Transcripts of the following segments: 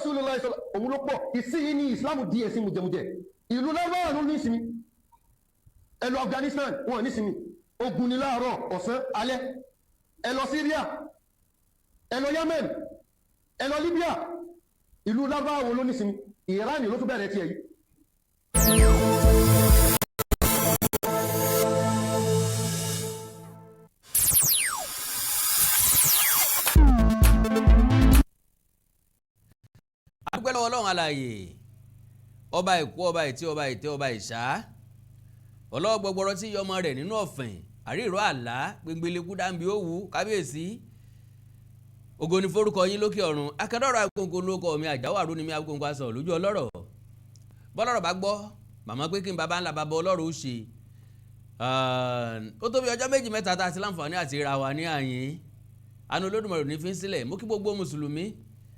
Rasulullah òun ló pọ̀. Ìsinyìí ní Islam di ẹ̀sìn mùjẹmùjẹ. Ìlú lárúbáwá ló ní ìsinmi. Ẹ lọ Afghanistan, wọn ní ìsinmi, ogun ni láàárọ̀, ọ̀sán, alẹ́. Ẹ lọ Syria, ẹ lọ Yemen, ẹ lọ Libya. Ìlú lárúbáwá wo ló ní ìsinmi? Iran ló tún bẹ̀rẹ̀ tiẹ̀ yìí. Adúpẹ́ lọ́wọ́ Ọlọ́run alààyè, ọba ìkú, ọba ìtí, ọba ìtẹ́, ọba ìṣá, ọlọ́wọ́ gbọgbọrọ tí yọmọ rẹ̀ nínú ọ̀fìn, àríìró àlá gbẹngbẹlẹ́kú dáńbí òwú. Kábíyèsí, ògo ni forúkọ yín lókè ọ̀run. Akẹ́dọ̀rọ̀ agbóǹkó lóko mi, àjáwó àrùn ni mi, agbóǹkó aṣọ lójú ọlọ́rọ̀. Bọ́lọ́rọ̀ bá gbọ́ màmá pé kí n bàbá ńlá bàbá ọlọ́rọ̀ ó ṣe. Ó tó bí ọjọ́ méjì mẹ́ta tá a ti láǹfààní àti ra wa ní àyín. Àánú Olódùmarè ní fi ń sílẹ̀. Mo kí gbogbo mùsùlùmí,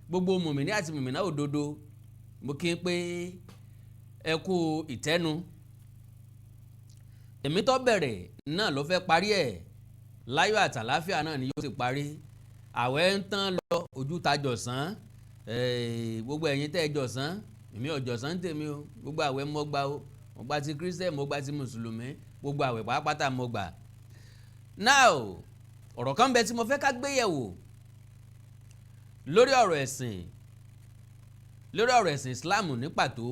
gbogbo mùmìnì àti mùmìnà òdodo, mo kí n pé ẹ kú ìtẹ́nu. Èmi tó bẹ̀rẹ̀ náà ló fẹ́ parí ẹ̀ láyọ̀ àtàláfíà náà ni yóò sì parí. Àwẹ̀ ń tán lọ, ojú ta jọ̀sán. Gbogbo ẹ̀yin tẹ́ ẹ jọ̀sán, èmi ò jọ̀sán ń tèmi o. Gbogbo àwẹ̀ mo gbà o, mo gbà ti Christian, mo gbà ti mùsùlùmí, gbogbo àwẹ̀ pàápàá mo gbà. Now, ọ̀rọ̀ kan bẹ tí mo fẹ́ ká gbé yẹ̀wò lórí ọ̀rọ̀ ẹ̀sìn, lórí ọ̀rọ̀ ẹ̀sìn Islam ní pàtó.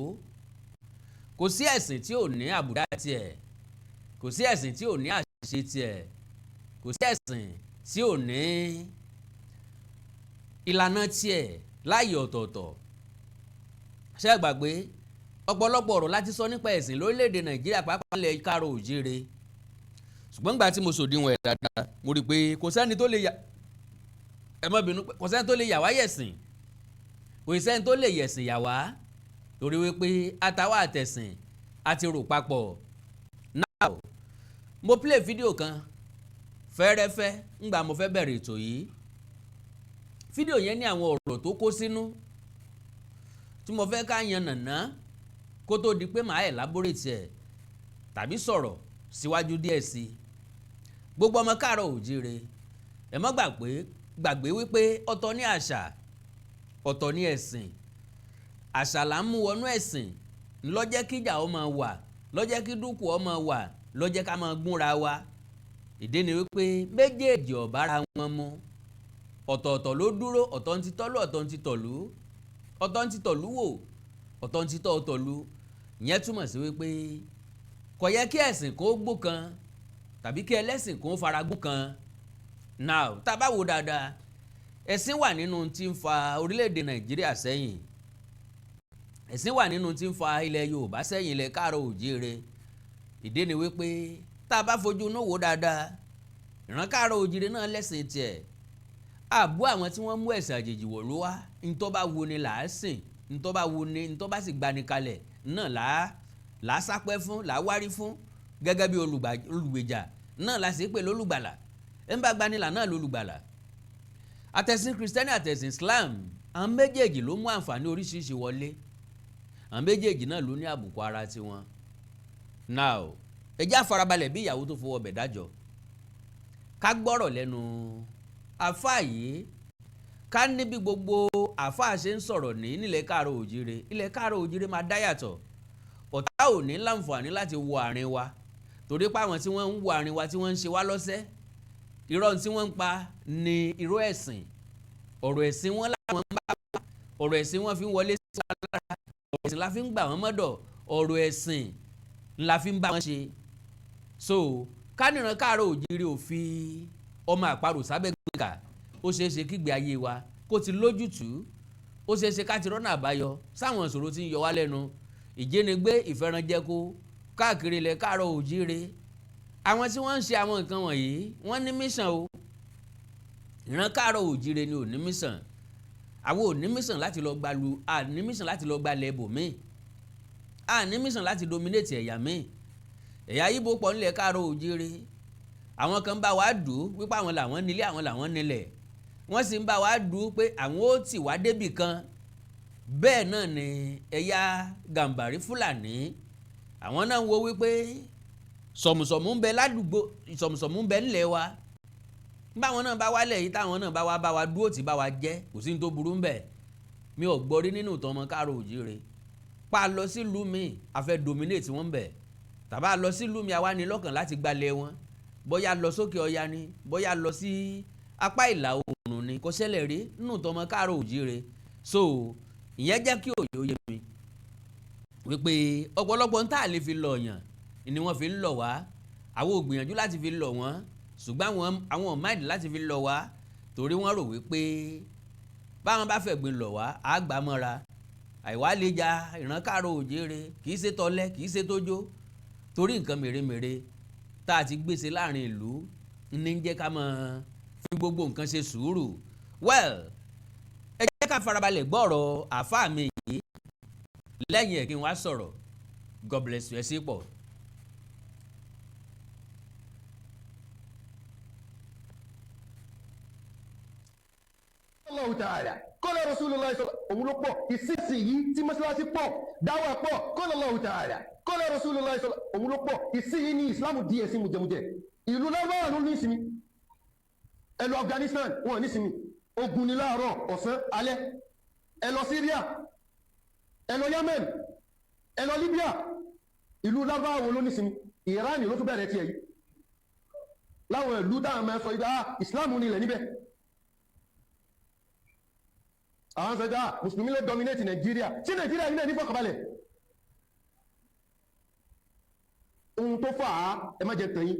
Kò sí ẹ̀sìn tí ò ní àbùdá tiẹ̀, kò sí ẹ̀sìn tí ò ní àṣìṣe tiẹ̀, kò sí ẹ̀sìn tí ò ní ìlànà tiẹ̀ láàyè ọ̀tọ̀ọ̀tọ̀. Ṣé ẹ gbàgbé ọ̀pọ̀lọpọ̀ ọ̀rọ̀ láti sọ nípa ẹ̀sìn lórílẹ̀‐èdè Nàìjíríà, pàápàá ilẹ̀ káàrọ̀ òjíire? Ṣùgbọ́n gbà tí mo sòdiwọ̀n ẹ̀ dáadáa, mo rí i pé kò sẹ́ni tó lè yà, ẹ má bínú, kò sẹ́ni tó lè yà wá yẹ̀sìn, kò sẹ́ni tó lè yẹ̀sìn yà wá, torí wípé àtàwọn àtẹ̀sìn àti rò papọ̀. Now, mo play fídíò kan fẹ́rẹ́fẹ́ ńgbà mo fẹ́ bẹ̀rẹ̀ ètò yìí. Fídíò yẹn ní àwọn ọ̀rọ̀ tó kó sínú tí mo fẹ́ ká yan nàná kó tó di pé màá elaborate ẹ̀ tàbí sọ̀rọ̀ síwájú díẹ̀ sí i. Gbogbo ọmọ káàárọ̀ òjíire, ẹ má gbàgbé wípé ọ̀tọ̀ ní àṣà, ọ̀tọ̀ ní ẹ̀sìn. Àṣà là ń mú wọnú ẹ̀sìn, ló jẹ́ kíjà ó máa wà, ló jẹ́ kí dúkù ó máa wà, ló jẹ́ ká máa gúnra wa. Ìdí ni wípé méjèèjì ò bára wọn mu, ọ̀tọ̀ọ̀tọ̀ ló dúró. Ọ̀tọ̀ ń ti tọ́lú, ọ̀tọ̀ ń ti tọ̀lú, ọ̀tọ̀ ń ti tọ̀lú wò, ọ̀tọ̀ ń ti tọ́ ọ̀tọ̀lú. Ìyẹn túmọ̀ sí wípé kò yẹ kí ẹ̀sìn kó gbó kan tàbí kí ẹlẹ́sìn kó faragún kan. Now, tá a bá wo dáadáa, ẹ̀sìn wà nínú tí ń fa orílẹ̀-èdè Nàìjíríà sẹ́yìn, ẹ̀sìn wà nínú tí ń fa ilẹ̀ Yorùbá sẹ́yìn, ilẹ̀ káàrọ̀ òjíire. Ìdí ni wípé tá a bá fojú inú wò dáadáa, ìran káàrọ̀ òjíire náà lẹ́sìn tiẹ̀. Àbú àwọn tí wọ́n mú ẹ̀sìn àjèjì wọ̀lú wá, ntọ́ bá wo ni là á sìn, ntọ́ bá wo ni, ntọ́ bá sì gbani kalẹ̀ náà là á sápẹ́ fún, là á wárí fún gẹ́gẹ́ bí olùgbèjà náà la sì pè lólùgbàlà. Ẹ̀ ń bá gbanilà náà lólùgbàlà. Àtẹ̀sìn Kristẹni, àtẹ̀sìn Islam, àwọn méjèèjì ló mú àǹfààní oríṣiríṣi wọlé. Àwọn méjèèjì náà ló ní àbùkù ara tiwọn. Now, ẹ jẹ́ àfarabalẹ̀ bí ìyàwó tó fọwọ́ bẹ̀ dájọ́, ká gbọ́rọ̀ lẹ́nu àfáà yìí, ká ní bí gbogbo àfáà ṣe ń sọ̀rọ̀ ní nílẹ̀ káàrọ̀ òjíire. Ilẹ̀ káàrọ̀ òjíire máa dá yàtọ̀. Ọ̀tá ò ní láǹfààní láti wọ àárín wa, torí pé àwọn tí wọ́n ń wọ àárín wa, tí wọ́n ń ṣe wá lọ́sẹ̀, irọ́ tí wọ́n ń pa ni irọ́ ẹ̀sìn. Ọ̀rọ̀ ẹ̀sìn wọn làwọn ń bá wa, ọ̀rọ̀ ẹ̀sìn wọn fi ń wọlé sí wa lára, ọ̀rọ̀ ẹ̀sìn la fi ń gbà wọ́n mọ́dọ̀, ọ̀rọ̀ ẹ̀sìn la fi ń bá wọn ṣe. So kánìràn káàrọ̀ òjíire ò fi ọmọ àparò sábẹ́ gbẹ̀gà, ó ṣeé ṣe kígbe ayé wa kó ti lójútùú, ó ṣeé ṣe ká ti rọ́nà àbáyọ sáwọn ìṣòro tí ń yọ wá lẹ́nu, ìjínigbé, ìfẹ́ranjẹko káàkiri ilẹ̀ káàrọ̀ òjíire. Àwọn tí wọ́n ń ṣe àwọn nǹkan wọ̀nyí, wọ́n ní mission o. Ìran káàrọ̀ òjíire ni ò ní mission. Àwọn ò ní mission láti lọ gbalu, à ní mission láti lọ gbalẹ̀ ibòmíì, à ní mission láti dominate ẹ̀yà míì. Ẹ̀yà Ìgbò pọ̀ nílẹ̀ káàrọ̀ òjíire. Àwọn kan bá wa dùn wípé àwọn làwọn nílé, àwọn làwọn nílẹ̀. Wọ́n sì ń bá wa dùn pé àwọn ó tì wá débì kan. Bẹ́ẹ̀ náà ni ẹ̀yà Gàǹbàrí, Fúlàní, àwọn náà ń wo wípé sọ̀mùsọ̀mù ń bẹ ládùúgbò, sọ̀mùsọ̀mù ń bẹ ńlẹ̀ wa. Báwọn náà bá wálẹ̀ yìí, táwọn náà bá wá bá wa dúró tì bá wa jẹ́, kò sí ní tó burú ń bẹ̀. Mi ò gbọ́ rí nínú ìtàn ọmọ káàró òjíire pa lọ sílùú mi a fẹ́ dominate wọn bẹ̀, tàbá lọ sílùú mi, àwa ní lọ́kàn láti gbalẹ̀ wọn, bóyá lọ sókè ọya ni, bóyá lọ sí apá ìlà oòrùn ni, kò ṣẹlẹ̀ rí nínú ìtàn ọmọ káàró òjíire. So ìyẹn jẹ́ kí òye ó yé mi wípé ọ̀pọ̀lọpọ̀ ń tà lè fi lọ̀ yàn ni wọ́n fi ń lọ̀ wá. Àwọn ò gbìyànjú láti fi lọ̀ wọ́n, ṣùgbọ́n àwọn ò mind láti fi lọ̀ wá, torí wọ́n rò wípé báwọn bá fẹ̀gbin lọ̀ wá, á gbà mọ́ra. Àìwá lè ja ìran káàró òjíire, kì í ṣe tọ́lẹ̀, kì í ṣe tójó, torí nǹkan mèremère tá a ti gbèsè láàrin ìlú ní ń jẹ́ ká máa fi gbogbo nǹkan ṣe sùúrù. Well, ẹ jẹ́ ká farabalẹ̀ gbọ́ ọ̀rọ̀ àáfàá mi yìí, lẹ́yìn ẹ̀ kí n wá sọ̀rọ̀. God bless you. Ẹ sí pọ̀. Allahu ta'ala, qala Rasulullah, òun ló pọ̀ ìsinsìnyí tí mọ́sálásí pọ̀, dáwà pọ̀. Qala Allahu ta'ala, qala Rasulullah, òun ló pọ̀ ìsinyìí ní Islam di ẹ̀sìn mùjẹmùjẹ. Ìlú lárúbáwá ló ní ìsinmi. Ẹ lọ Afghanistan, wọn ní ìsinmi, ogun ni láàárọ̀, ọ̀sán, alẹ́. Ẹ lọ Syria, ẹ lọ Yemen, ẹ lọ Libya. Ìlú lárúbáwá wo ló ní ìsinmi? Iran ló tún bẹ̀rẹ̀ tiẹ̀ yìí. Láwọn ìlú táwọn máa sọ ibà Islam ní ilẹ̀ níbẹ̀, àwọn sọ dáa mùsùlùmí ló dominate Nàìjíríà. Tí Nàìjíríà yìí náà ní fọkànbalẹ̀, ohun tó fà á, ẹ má jẹ tẹ̀yìn,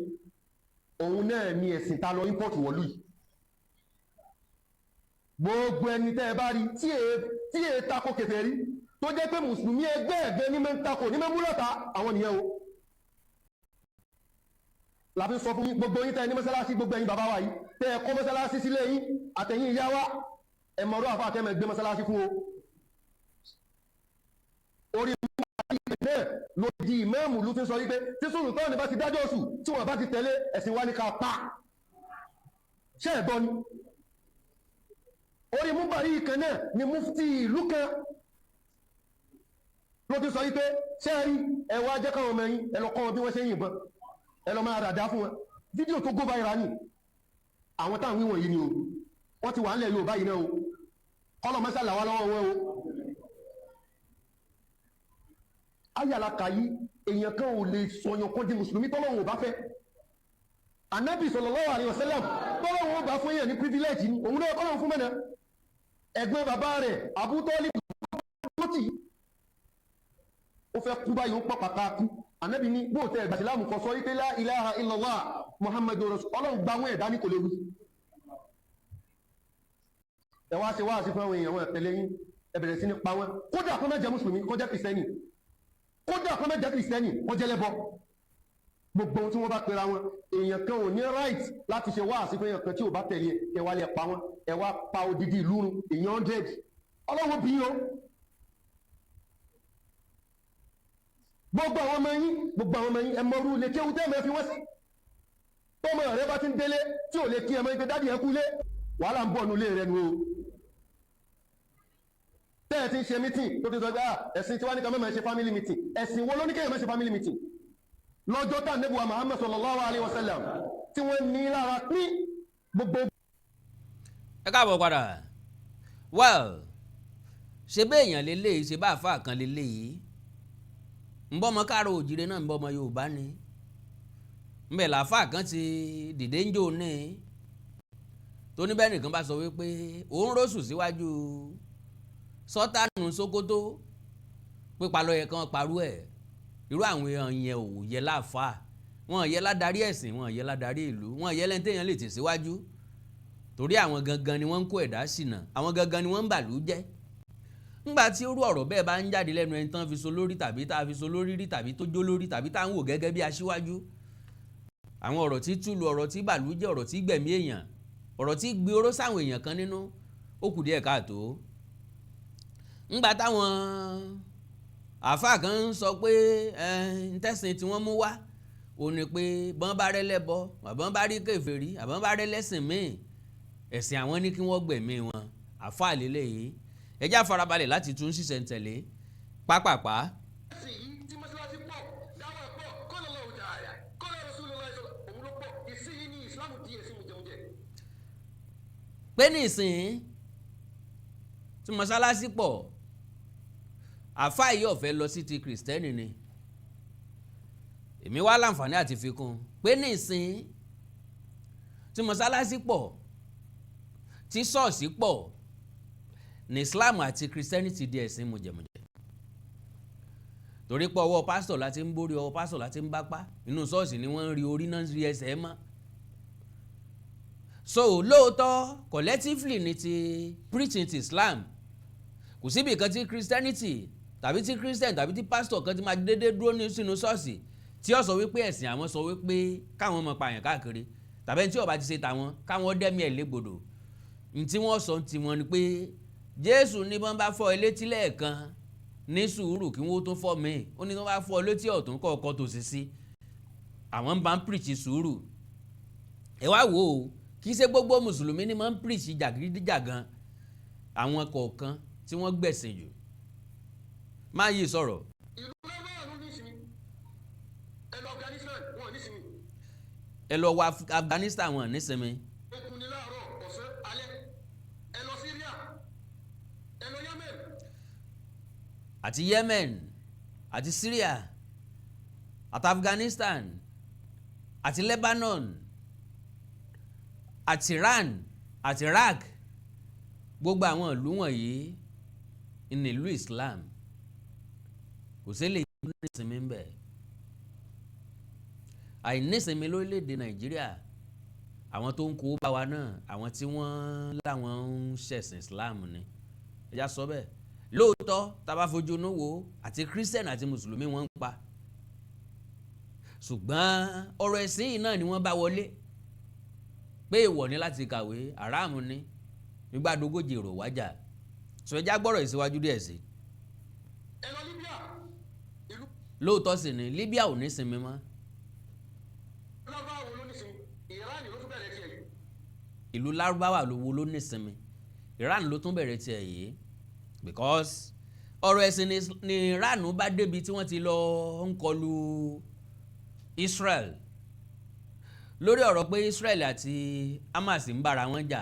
òun náà ni ẹ̀sìn ta lọ import wọ̀lú yìí. Gbogbo ẹni tẹ́ ẹ bá rí tí è tako kèfèrí, tó jẹ́ pé mùsùlùmí ẹgbẹ́ ẹ̀gbẹ́ ní mẹ́ ń tako ní mẹ́múlọ́ta, àwọn nìyẹn o. Làbí sọ fún gbogbo yín tẹ́ ẹ ní mọ́sálásí, gbogbo ẹ̀yin bàbá wa yìí tẹ́ ẹ kọ́ mọ́sálásí sílé yín àtẹ̀yìn ìyá wa, ẹ mọ̀rọ̀ àfa àtẹ́mẹ̀ gbé mọ́sálásí fún o. Orí náà ló di ìmáàmù ló ti ń sọ wípé tí sùlùtọ́ọ̀nù bá ti dájọ́ oṣù tí wọ́n bá ti tẹ̀lé ẹ̀sìn wa ní ká pa ṣé ẹ̀ gbọ́ ni. Orí múbàrí kan náà ni mufti ìlú kan ló ti sọ wípé ṣé ẹ rí, ẹ wá jẹ́ káwọn ọmọ yín, ẹ lọ kọ́ wọn bí wọ́n ṣe ń yìnbọn, ẹ lọ máa ràdá fún wọn. Fídíò tó go viral ni àwọn táwọn wíwọ̀n yìí ni o. Wọ́n ti wà ń lẹ̀ Yorùbá yìí náà o. Kọ́lọ̀ mọ́sálà wá lọ́wọ́ wọn o. Ayàlá kàyí, èèyàn kan ò lè sọyàn kan di mùsùlùmí tọ́lọ́run ò bá fẹ́. Anabi sallallahu alaihi wasallam, tọ́lọ́run ò bá fún èèyàn ní privilege ni òun náà kọ́lọ́run fún mẹ́nà. Ẹ̀gbọ́n bàbá rẹ̀ Abu Talib tó tì ó fẹ́ kú báyìí, ó pọ̀ pàpà kú. Anabi ní bó tẹ ẹ̀gbà sílámù kan sọ wípé la ilaha illallah Muhammadu rasul, Ọlọ́run gba àwọn ẹ̀dá ní kò léwu. Ẹ wá ṣe wáàsí fún àwọn èèyàn wọn ẹ̀tẹ̀lé yín, ẹ bẹ̀rẹ̀ sí ní pa wọn. Kódà kó má jẹ́ mùsùlùmí, kó jẹ́ kìrìsìtẹ́nì, kódà kó má jẹ́ kìrìsìtẹ́nì, kó jẹ́ lẹ́bọ, gbogbo ohun tí wọ́n bá pera wọn, èèyàn kan ò ní right láti ṣe wáàsí fún èèyàn kan tí ò bá tẹ̀lé. Ẹ wá lè pa wọn, ẹ wá pa odidi ìlú run, èèyàn 100. Ọlọ́wọ́ bí o. Gbogbo àwọn ọmọ yín, gbogbo àwọn ọmọ yín, ẹ mọrú lè kéwú tẹ́ ẹ fi wọ́n sí. Tọ́mọ rẹ bá ti ń délé tí ò lè kí ẹ mọ́ ipe dádì ẹ kú lé, wàhálà ń bọ̀ nulẹ̀ rẹ nu o. Tẹ́ ẹ ti ń ṣe meeting tó ti sọ pé ẹ̀sìn tí wọ́n ní ká má ṣe family meeting. Ẹ̀sìn wo ló ní kéèyàn má ṣe family meeting? Lọ́jọ́ tá Ànábì wa Muhammad sallallahu alayhi wa sallam tí wọ́n ní lára pín gbogbo. Ẹ káàbọ̀ padà. Well, ṣe bẹ́ẹ̀ èèyàn lélẹ́yìí, ṣe bá àáfàá kan lélẹ́yìí, ń bọ́ ọmọ káàró òjìrè náà, ń bọ́ ọmọ Yorùbá ni, ńbẹ̀ làáfàá kan ti dìde ń jò ní tó níbẹ̀ nìkan bá sọ wípé òun rọ́ṣù síwájú sọ́tànù Sókótó, pípa ló yẹ kán parú ẹ̀. Irú àwọn èèyàn yẹn ò yẹ láàfáà, wọn yẹ ládarí ẹ̀sìn, wọn yẹ ládarí ìlú, wọn yẹ lẹ́ni téèyàn lè tẹ̀síwájú, torí àwọn gangan ni wọ́n ń kó ẹ̀dá ṣìnà, àwọn gangan ni wọ́n ń bàlú jẹ́. Ńgbà tí irú ọ̀rọ̀ bẹ́ẹ̀ bá ń jáde lẹ́nu ẹni tán fi so lórí, tàbí tá a fi so lórí rí, tàbí tó jó lórí, tàbí tá à ń wò gẹ́gẹ́ bí aṣíwájú, àwọn ọ̀rọ̀ tí túlù, ọ̀rọ̀ tí bàlú jẹ́, ọ̀rọ̀ tí gbẹ̀mí èèyàn, ọ̀rọ̀ tí gbé oró sáwọn èèyàn kan nínú, ó kù díẹ̀ káàtó. Ńgbà táwọn àáfàá kan ń sọ pé ntẹ́sìn tí wọ́n mú wá ò ní pé bọ́n bá rẹ́ lẹ́bọ, àbọ́n bá rí kèfèrí, àbọ́n bá rẹ́ lẹ́sìn míì, ẹ̀sìn àwọn ní kí wọ́n gbẹ̀mí wọn. Àáfàá lélẹ́yìí, ẹ jẹ́ á farabalẹ̀ láti tún ṣiṣẹ́ ń tẹ̀lé pápápá. Ẹ̀sìn yìí tí mọ́sálásí pọ̀, dáwà pọ̀, qala Allahu ta'ala, qala Rasulullah, òun ló pọ̀ ìsinyìí ní Islam di ẹ̀sìn mùjẹmùjẹ. Pé nísìnyí tí mọ́sálásí pọ̀, àfáà yìí ò fẹ́ lọ sí ti Christian ni. Èmi wá láǹfààní àti fi kún pé ní ìsìn tí mọ́sálásí pọ̀, tí ṣọ́ọ̀ṣì pọ̀, ní Islam àti Christianity di ẹ̀sìn mùjẹ̀mùjẹ̀, torí pé ọwọ́ pásítọ̀ láti ń borí, ọwọ́ pásítọ̀ láti ń bápá, inú ṣọ́ọ̀ṣì ni wọ́n ń rí orí náà, ń rí ẹsẹ̀ mọ́. So lóòótọ́, collectively ní ti preaching ti Islam, kò síbi kan tí Christianity tàbí tí Christian tàbí tí pastor kan ti máa dédé dúró ní sínú ṣọ́ọ̀ṣì tí ó sọ wípé ẹ̀sìn àwọn sọ wípé káwọn máa pààyàn káàkiri, tàbí ẹni tí ó bá ti ṣe tàwọn káwọn dẹ́mi ẹ̀ légbodò. Ní tí wọ́n sọ ti wọn ni pé Jésù ní bọ́n bá fọ́ ẹ létí lẹ́ẹ̀kan, ní sùúrù kí wọ́n tó fọ́ mi. Ó ní wọ́n bá fọ́ ẹ létí ọ̀tún, kọ́ ọkọ tòsí sí. Àwọn bá ń preach sùúrù. Ẹ wá wò ó, kì í ṣe gbogbo mùsùlùmí ni máa ń preach jàgídíjàgan. Àwọn kọ̀ọ̀kan tí wọ́n gbẹ̀sìn jù máa yí sọ̀rọ̀. Ìlú lọ́wọ́ ló ní ìsinmi. Ẹ lọ Afghanistan, wọn ò ní ìsinmi. Ẹ lọ wọ Afghanistan, wọn nísinmi. Ogun ni láàárọ̀, ọ̀sán, alẹ́. Ẹ lọ Syria, ẹ lọ Yemen. Àti Yemen àti Syria àti Afghanistan àti Lebanon àti Iran àti Iraq, gbogbo àwọn ìlú wọ̀nyí ní ìlú Islam, kò sí lè ní ìsinmi ń bẹ. Àìnísinmi lórílẹ̀‐èdè Nàìjíríà, àwọn tó ń kó bá wa náà, àwọn tí wọ́n láwọn ń ṣẹ̀sìn Islam ni. Ẹ̀yà sọ bẹ́ẹ̀ lóòótọ́, tá a bá fojú inú wo, àti Christian àti mùsùlùmí wọ́n ń pa, ṣùgbọ́n ọ̀rọ̀ ẹ̀sìn yìí náà ni wọ́n bá wọlé pé èèwọ̀ ni láti kàwé, àràmù ni nígbà dógójì èrò wájà sọ. Ẹjá gbọ́rọ̀ ìsíwájú díẹ̀ sí. Ẹ lọ Libya, ìlú Lóòótọ́ sì ni, Libya ò ní sinmi mọ́. Lárúbáwá wo ló ní ìsinmi? Iran ló tún bẹ̀rẹ̀ tiẹ̀ yìí. Ìlú Lárúbáwá ló wo ló ní sinmi? Iran ló tún bẹ̀rẹ̀ tiẹ̀ yìí, because ọ̀rọ̀ ẹ̀sìn ni Iran bá débi tí wọ́n ti lọ ń kọlu Israel lórí ọ̀rọ̀ pé Israel àti Hamas ń bára wọn jà.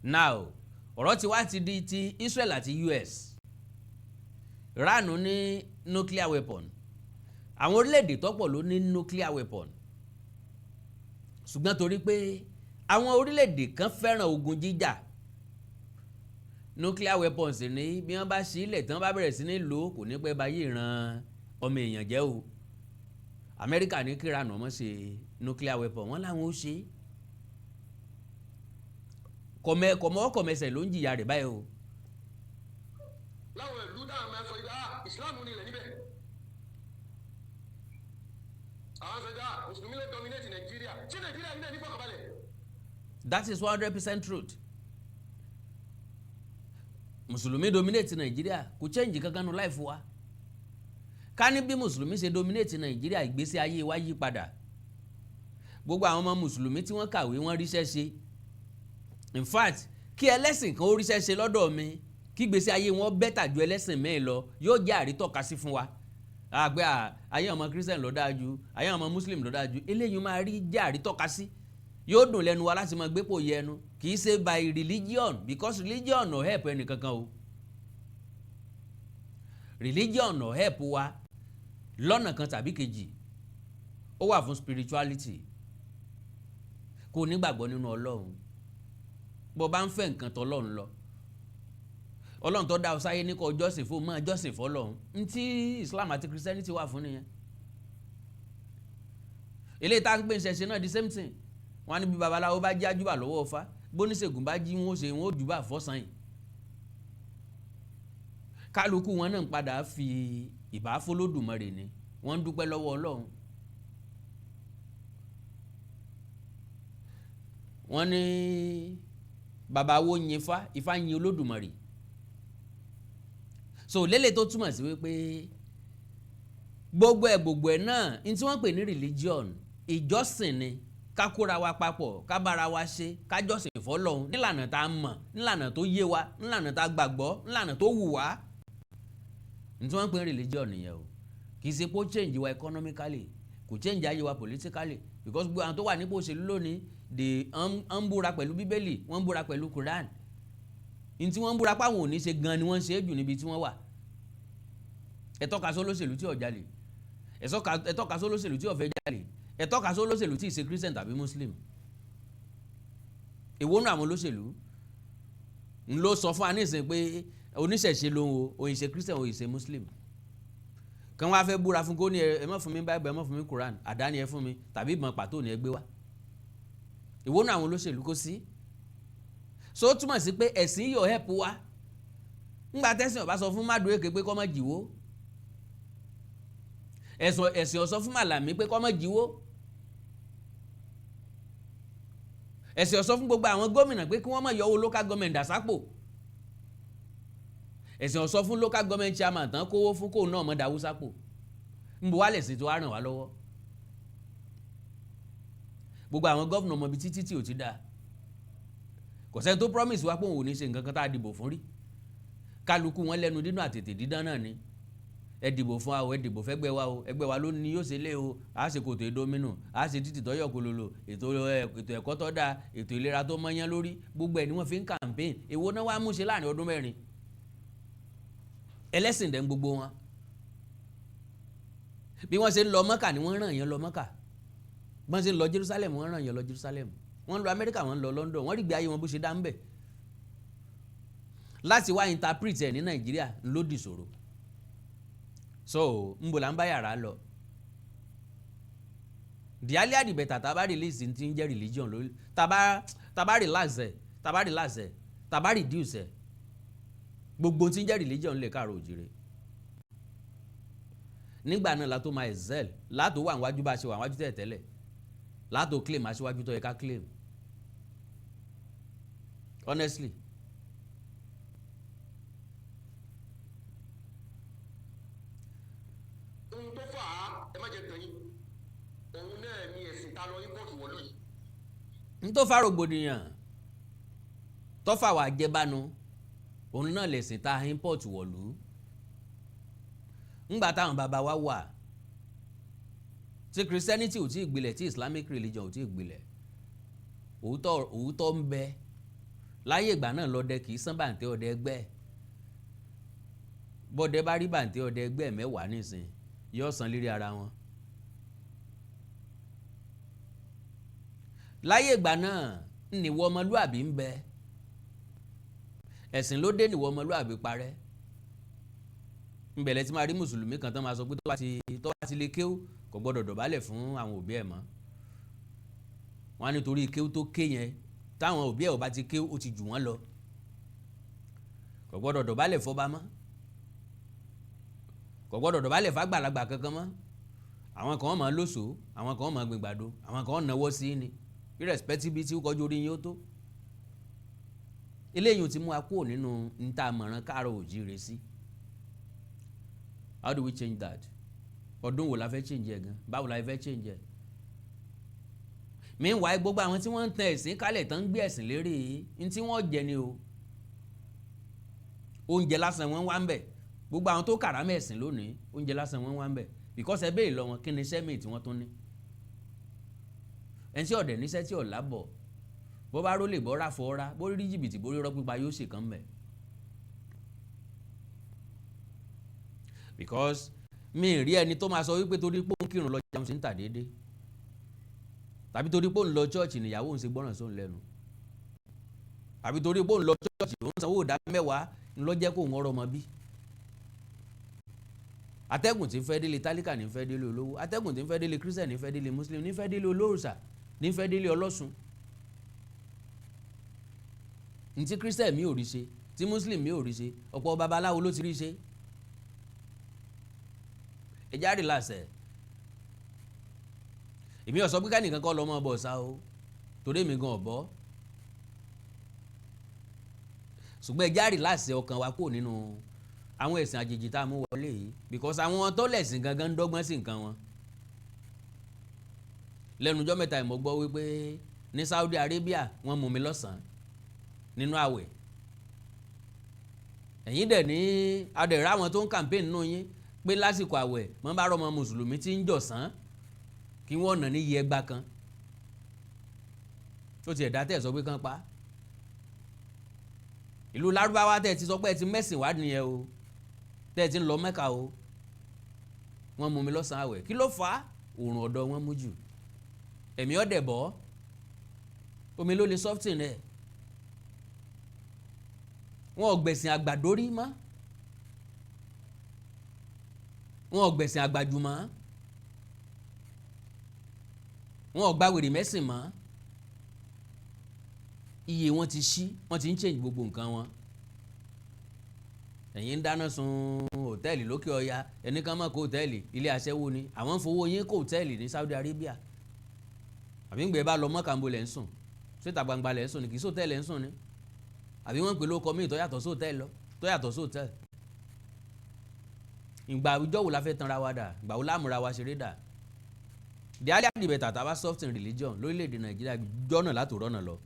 Now ọ̀rọ̀ ti wá ti di ti Israel àti US. Iran ní nuclear weapon, àwọn orílẹ̀-èdè tọ́pọ̀ ló ní nuclear weapon, ṣùgbọ́n torí pé àwọn orílẹ̀-èdè kan fẹ́ràn ogun jíjà, nuclear weapons ní bí wọ́n bá ṣí ilẹ̀ tí wọ́n bá bẹ̀rẹ̀ sí ní lò, kò ní pẹ́ báyé ìran ọmọ èèyàn jẹ́ o. Amẹ́ríkà ní kí Iran ọmọ ṣe nuclear weapon, wọ́n láwọn ó ṣe kọ̀mọ́ kọ̀mẹsẹ̀ ló ń jìyà rẹ̀ báyìí o. Láwọn ìlú táwọn máa ń sọ yìí, ah, Islam ní ilẹ̀ níbẹ̀. Àwọn sọ yìí, ah, mùsùlùmí ló dominate Nàìjíríà. Ṣé Nàìjíríà nílẹ̀ ní fọkànbalẹ̀? That is 100% truth. Mùsùlùmí dominate Nàìjíríà, kò change kankan nu life wa. Ká ní bí mùsùlùmí ṣe dominate Nàìjíríà, ìgbésí ayé wa yí padà, gbogbo àwọn ọmọ mùsùlùmí tí wọ́n kàwé, wọ́n ríṣẹ́ ṣe. In fact, kí ẹlẹ́sìn kan ó ríṣẹ́ ṣe lọ́dọ̀ mi, kí ìgbésí ayé wọn better ju ẹlẹ́sìn míì lọ, yóò jẹ́ àrítọ́kasí fún wa. Àgbẹ̀ ayé ọmọ Christian ló dáa ju ayé ọmọ Muslim ló dáa ju, eléyìí máa rí jẹ́ àrítọ́kasí, yóò dùn lẹ́nu wa láti máa gbépò yẹnu. Kì í ṣe by religion, because religion no help ẹnì kankan o. Religion no help wa lọ́nà kan tàbí kejì. Ó wà fún spirituality, kò nígbàgbọ́ nínú Ọlọ́run. Bó bá ń fẹ́ nǹkan tọ́lọ́run lọ, Ọlọ́run tó dá ọ sáyé ní kó jọ́sìn fún, máa jọ́sìn fọ́lọ́run. Ntí Islam àti Christianity wà fún nìyẹn. Eléyìí tá a ń gbé ṣẹ̀ṣẹ̀ náà, the same thing. Wọ́n á ní bí babaláwo bá jí àjúbà lọ́wọ́ Ifá, bóníṣègùn bá jí, wọn ó ṣe wọn ó júbà fọ́sàn yìí. Kálukú wọn náà ń padà fi ìbá f'Olódùmarè ni, wọ́n ń dúpẹ́ lọ́wọ́ Ọlọ́run. Wọ́n ní bàbá wo yin Ifá, Ifá yin Olódùmarè. So lélẹ̀ tó túmọ̀ sí wípé gbogbo ẹ̀ gbogbo ẹ̀ náà ní tí wọ́n pè ní religion, ìjọsìn ni. Ká kóra wa papọ̀, ká bára wa ṣe, ká jọ́sìn fọ́lọ́run nílànà tá a mọ̀, nílànà tó yé wa, nílànà tá a gbàgbọ́, nílànà tó wù wá. Ní tí wọ́n pè ní religion nìyẹn o. Kì í ṣe pé ó change wa economically, kò change ayé wa politically, because gbogbo àwọn tó wà nípò òṣèlú lónìí, they ń búra pẹ̀lú Bíbélì, wọ́n ń búra pẹ̀lú Quran. Ní tí wọ́n ń búra páwọn ò ní ṣe gan ni wọ́n ń ṣe é jù níbi tí wọ́n wà. Ẹ tọ́ka sólóṣèlú tí ò jalè, ẹ tọ́ka sólóṣèlú tí ò fẹ́ jalè, ẹ tọ́ka sólóṣèlú tí ì ṣe Christian tàbí Muslim. Èwo nù àwọn olóṣèlú ń ló sọ fún wa nísìnyí pé oníṣẹ̀ṣe ló ń wo òyìn ṣe Christian, òyìn ṣe Muslim? Kí wọ́n á fẹ́ búra fún kó ní ẹ má fún mi Bible, ẹ má fún mi Quran, àdá ni ẹ fún mi tàbí ìbọn pàtó ni ẹ gbé wá. Èwo nù àwọn olóṣèlú? Kó sí. So ó túmọ̀ sí pé ẹ̀sìn yóò help wa. Ńgbà tẹ́sìn ọba sọ fún Madueke pé kó má jíwó, ẹ̀sìn ó sọ fún Màlàmí pé kó má jíwó, ẹ̀sìn ó sọ fún gbogbo àwọn gómìnà pé kí wọ́n má yọ owó local government dà sápò, ẹ̀sìn ó sọ fún local government chairman tán kówó fún kóun náà mọ́ dáwó sápò. Ń bọ̀ wálẹ̀ sí tó wá ràn wá lọ́wọ́. Gbogbo àwọn gómìnà ọmọ ibi títí tí ò ti dáa. Kò sẹ́ni tó promise wa pé òun ò ní ṣe nǹkan kan tá a dìbò fún rí. Kálukú wọn lẹ́nu dínú àtètè dídán náà ni. Ẹ dìbò fún wa o, ẹ dìbò fẹ́gbẹ́ wa o, ẹgbẹ́ wa ló ní yóò ṣe lé o, a ṣe kòtò ìdómìnù, a ṣe títì tọ́yọ̀ kololo, ètò ẹ̀kọ́ tó dáa, ètò ìlera tó mọ́yán lórí, gbogbo ẹ̀ ni wọ́n fi ń campaign. Èwo náà wàá mú ṣe láàrin ọdún 4? Ẹlẹ́sìn dẹ̀ ń gbogbo wọn. Bí wọ́n ṣe ń lọ Mọ́kà ni wọ́n ràn yẹn lọ Mọ́kà, bí wọ́n ṣe ń lọ Jerusalem wọ́n ràn yẹn lọ Jerusalem, wọ́n ń lọ Amẹ́ríkà, wọ́n ń lọ London, wọ́n rí gbé ayé wọn bó ṣe dá ń bẹ̀. Láti wá interpret ẹ̀ ní Nàìjíríà ló dì ṣòro. So ń bò là ń bá yàrá lọ. The earlier the better. Tá bá release ti ń jẹ́ religion lórí, tá bá relax ẹ̀, tá bá relax ẹ̀, tá bá reduce ẹ̀, gbogbo tí ń jẹ́ religion lè káàró òjìrè. Nígbà náà la tó máa excel, látò wà níwájú bá a ṣe wà níwájú tẹ́lẹ̀ tẹ́lẹ̀, látò claim aṣíwájú tó yẹ ká claim, honestly. Ohun tó fà á, ẹ má jẹ́ tàn yín, òun náà ni ẹ̀sìn ta lọ import wọ̀lú yìí. N tó fa rògbòdìyàn tó fà wá jẹbánu, òun náà lẹ̀sìn tá a import wọ̀lú. Ńgbà táwọn bàbá wa wà tí Christianity ò tí ì gbilẹ̀, tí Islamic religion ò tí ì gbilẹ̀, òótọ́ òótọ́ ń bẹ láyé ìgbà náà. Lọ́dẹ kì í sán bàǹtẹ́ ọdẹ ẹgbẹ́. Bọ́dẹ bá rí bàǹtẹ́ ọdẹ ẹgbẹ́ 10 nísìn, yóò san lérí ara wọn. Láyé ìgbà náà nìwọ ọmọlúàbí ń bẹ. Ẹ̀sìn ló dé nìwọ ọmọlúàbí parẹ́. Nbẹ̀lẹ̀ tí máa rí mùsùlùmí kan tán máa sọ pé tó bá ti lè kéwú, kò gbọ́dọ̀ dọ̀bálẹ̀ fún àwọn òbí ẹ̀ mọ́. Wọn á nítorí kéwú tó ké yẹn, táwọn òbí ẹ̀ ò bá ti kéwú, ó ti jù wọ́n lọ, kò gbọ́dọ̀ dọ̀bálẹ̀ fọba mọ́, kò gbọ́dọ̀ dọ̀bálẹ̀ fàgbàlagbà kankan mọ́. Àwọn kan máa lóṣòó, àwọn kan máa gbìngbàdo, àwọn kan náwó sí ni, irrespective tí ó kọjú orí yín ó tó. Eléyìí ti mú wa kúrò nínú níta mọ̀ràn káàrọ̀ òjíire sí. How do we change that? Ọdún wo la fẹ́ change ẹ̀ gan? Báwo la fẹ́ change ẹ̀? Meanwhile, gbogbo àwọn tí wọ́n ń tan ẹ̀sìn kálẹ̀ tán ń gbé ẹ̀sìn lérè ní tí wọ́n jẹ ni o, oúnjẹ lásán wọ́n wá ń bẹ̀. Gbogbo àwọn tó kàrámẹ̀ ẹ̀sìn lónìí, oúnjẹ lásán wọ́n wá ń bẹ̀, because ẹ béèrè lọ wọn, kí ni iṣẹ́ míì tí wọ́n tún ní? Ẹni tí ọ̀dẹ̀ níṣẹ́ tí ò lábọ̀, bó bá rólè, bó rà fọ́ ra, bó rí jìbìtì, bó rí rọ́ pípa, yóò ṣèkán mẹ́. Because mi ì rí ẹni tó máa sọ wípé torí pé òun kírun lọ jẹun sí ń tà déédéé, tàbí torí pé òun lọ chọ́ọ̀chì níyàwó òun ṣe gbọ́ràn sóun lẹ́nu, tàbí torí pé òun lọ chọ́ọ̀chì òun sanwó ìdá 10 ńlọ jẹ́ kó òun ọ̀rọ̀ ọmọ bí. Atẹ́gùn tí ń fẹ́ délé tálíkà ní fẹ́ délé olówó, atẹ́gùn tí ń fẹ́ délé kírísítẹ̀ ní fẹ́ délé muslim, ní fẹ́ délé olórùsà, ní fẹ́ délé ọlọ́sùn. Ntí kírísítẹ̀ mi ò rí ṣe, tí muslim mi ò rí ṣe, ọ̀pọ̀ babaláwo ló ti rí ṣe. Ẹja relax ẹ̀. Èmi ò sọ pé kánìkan kọ́ lọ́mọ bọ̀ ṣá o, torí èmi gan ọ̀bọ, ṣùgbọ́n ẹja relax ọkàn wa kúrò nínú àwọn ẹ̀sìn àjèjì tá a mú wọlé yìí, because àwọn tó lẹ̀sìn gangan ń dọ́gbọ́n sí nǹkan wọn. Lẹ́nujọ́ mẹ́ta ìmọ̀ gbọ́ wípé ní Saudi Arabia wọ́n mú mi lọ́sàn-án nínú àwẹ̀. Ẹ̀yin dẹ̀ ní adẹ̀rẹ̀ àwọn tó ń campaign nínú yín pé lásìkò àwẹ̀ wọ́n bá rọmọ mùsùlùmí tí ń jọ̀sán kí wọ́n nà ní iye ẹgbà kan tó tiẹ̀ dá tẹ̀ sọ pé kán pa. Ìlú Lárúbáwá tẹ́ ẹ ti sọ pé ẹ ti mẹ́sìn wá nìyẹn o, tẹ́ ẹ ti ń lọ Mẹ́ka o, wọ́n mú mi lọ́sàn-án àwẹ̀. Kí ló fà á? Òòrùn ọ̀dọ̀ wọn mú jù, ẹ̀mí ọ̀dẹ̀ bọ́, omi ló lè soften ẹ̀. Wọn ò gbẹ̀sìn àgbàdórí mọ́, wọn ò gbẹ̀sìn àgbàjù mọ́, wọn ò gba wèrè mẹ́sìn mọ́. Iye wọn ti ṣí, wọn ti ń change gbogbo nǹkan wọn. Ẹ̀yin ń dáná sun hòtẹ́ẹ̀lì lókè ọya, ẹni kan mọ̀ kó hòtẹ́ẹ̀lì ilé aṣẹ́wó ni. Àwọn ń fowó yín kó hòtẹ́ẹ̀lì ní Saudi Arabia. Àbí ń gbé bá lọ mọ́kànbó lẹ̀ ń sùn, síta gbangba lẹ̀ ń sùn ni? Kì í sóòtẹ́ẹ̀lì ń sùn ni. Àbí wọ́n ń pè lóko míì tó yàtọ̀ sóòtẹ́ẹ̀lì lọ, tó yàtọ̀ sóòtẹ́ẹ̀lì? Ìgbà àwùjọ wo la fẹ́ tanra wa dà? Ìgbà wo láàmúra wa ṣeré dà? The earlier the better. Tá a bá soft in religion lórílẹ̀‐èdè Nàìjíríà, jọ́nà látò rọ́nà lọ.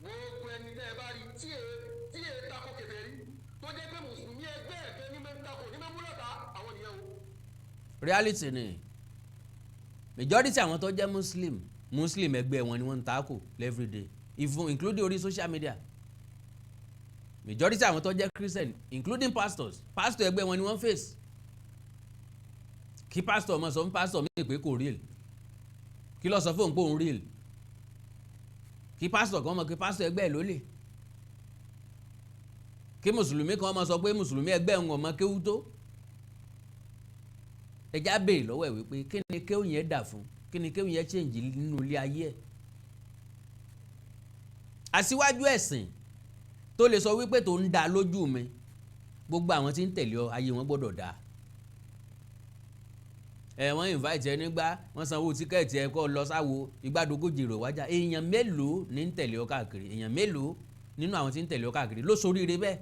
Gbogbo ẹni tẹ́ ẹ bá rí tí è tako kèfèrí, tó jẹ́ pé mùsùlùmí ẹgbẹ́ ẹ̀fẹ́ ní mẹ́ ń tako ní mẹ́ múlọ̀ta àwọn nìyẹn o. Reality ni, majority àwọn tó jẹ́ Muslim, Muslim ẹgbẹ́ wọn ni wọ́n ń takò everyday, even including orí social media. Majority àwọn tó jẹ́ Christian, including pastors, pastor ẹgbẹ́ wọn ni wọ́n face. Kí pastor ọmọ sọ fún pastor mi pé kò real, kí ló sọ fóun pé òun real? Kí pastor kan mọ̀ kí pastor ẹgbẹ́ ẹ̀ ló lè, kí mùsùlùmí kan mọ̀ sọ pé mùsùlùmí ẹgbẹ́ òun ọmọ kéwú tó. Ẹja béèrè lọ́wọ́ ẹ̀ wípé kí ni kéwú yẹn dà fún? Kí ni kéwú yẹn change nínú ilé ayé ẹ̀? Aṣíwájú ẹ̀sìn tó lè sọ wípé tó ń da lójú mi, gbogbo àwọn tí ń tẹ̀lé ọ, ayé wọn gbọ́dọ̀ dáa. Ẹ wọ́n invite ẹ nígbà wọ́n sanwó ticket ẹ kọ́ lọ sáwo ìgbàdógójì rò wájà. Èèyàn mélòó ní ń tẹ̀lé ọ káàkiri? Èèyàn mélòó nínú àwọn tí ń tẹ̀lé ọ káàkiri ló soríire bẹ́ẹ̀?